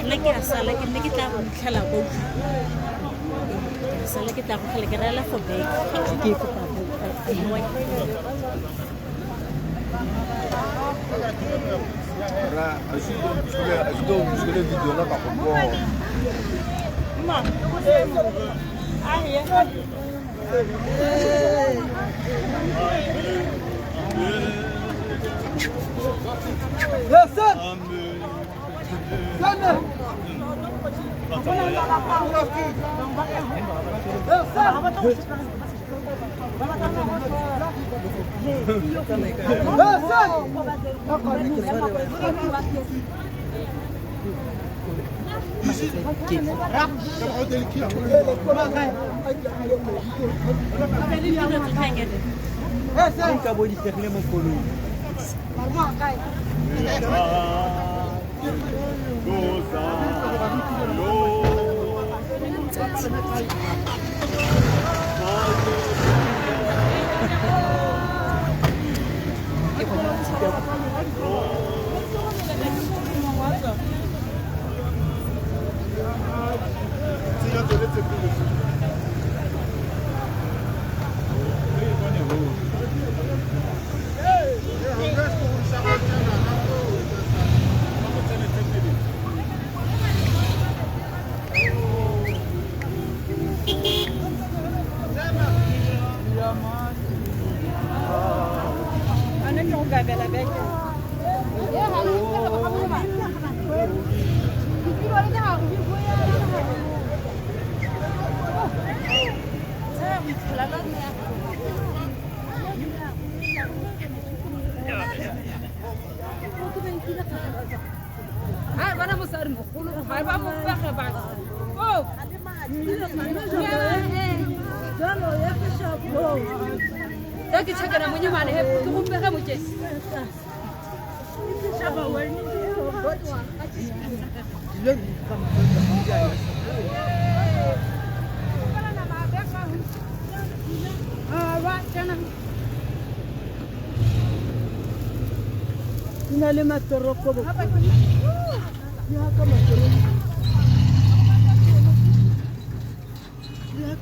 Nna ke a sala ke nne ke tla go fitlhela ko sala ke tla go tlhela ke rela for bag ke kopa ra a se do le video na ka go bona ma a ye Yes, sir.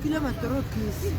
Rekile matorokisi.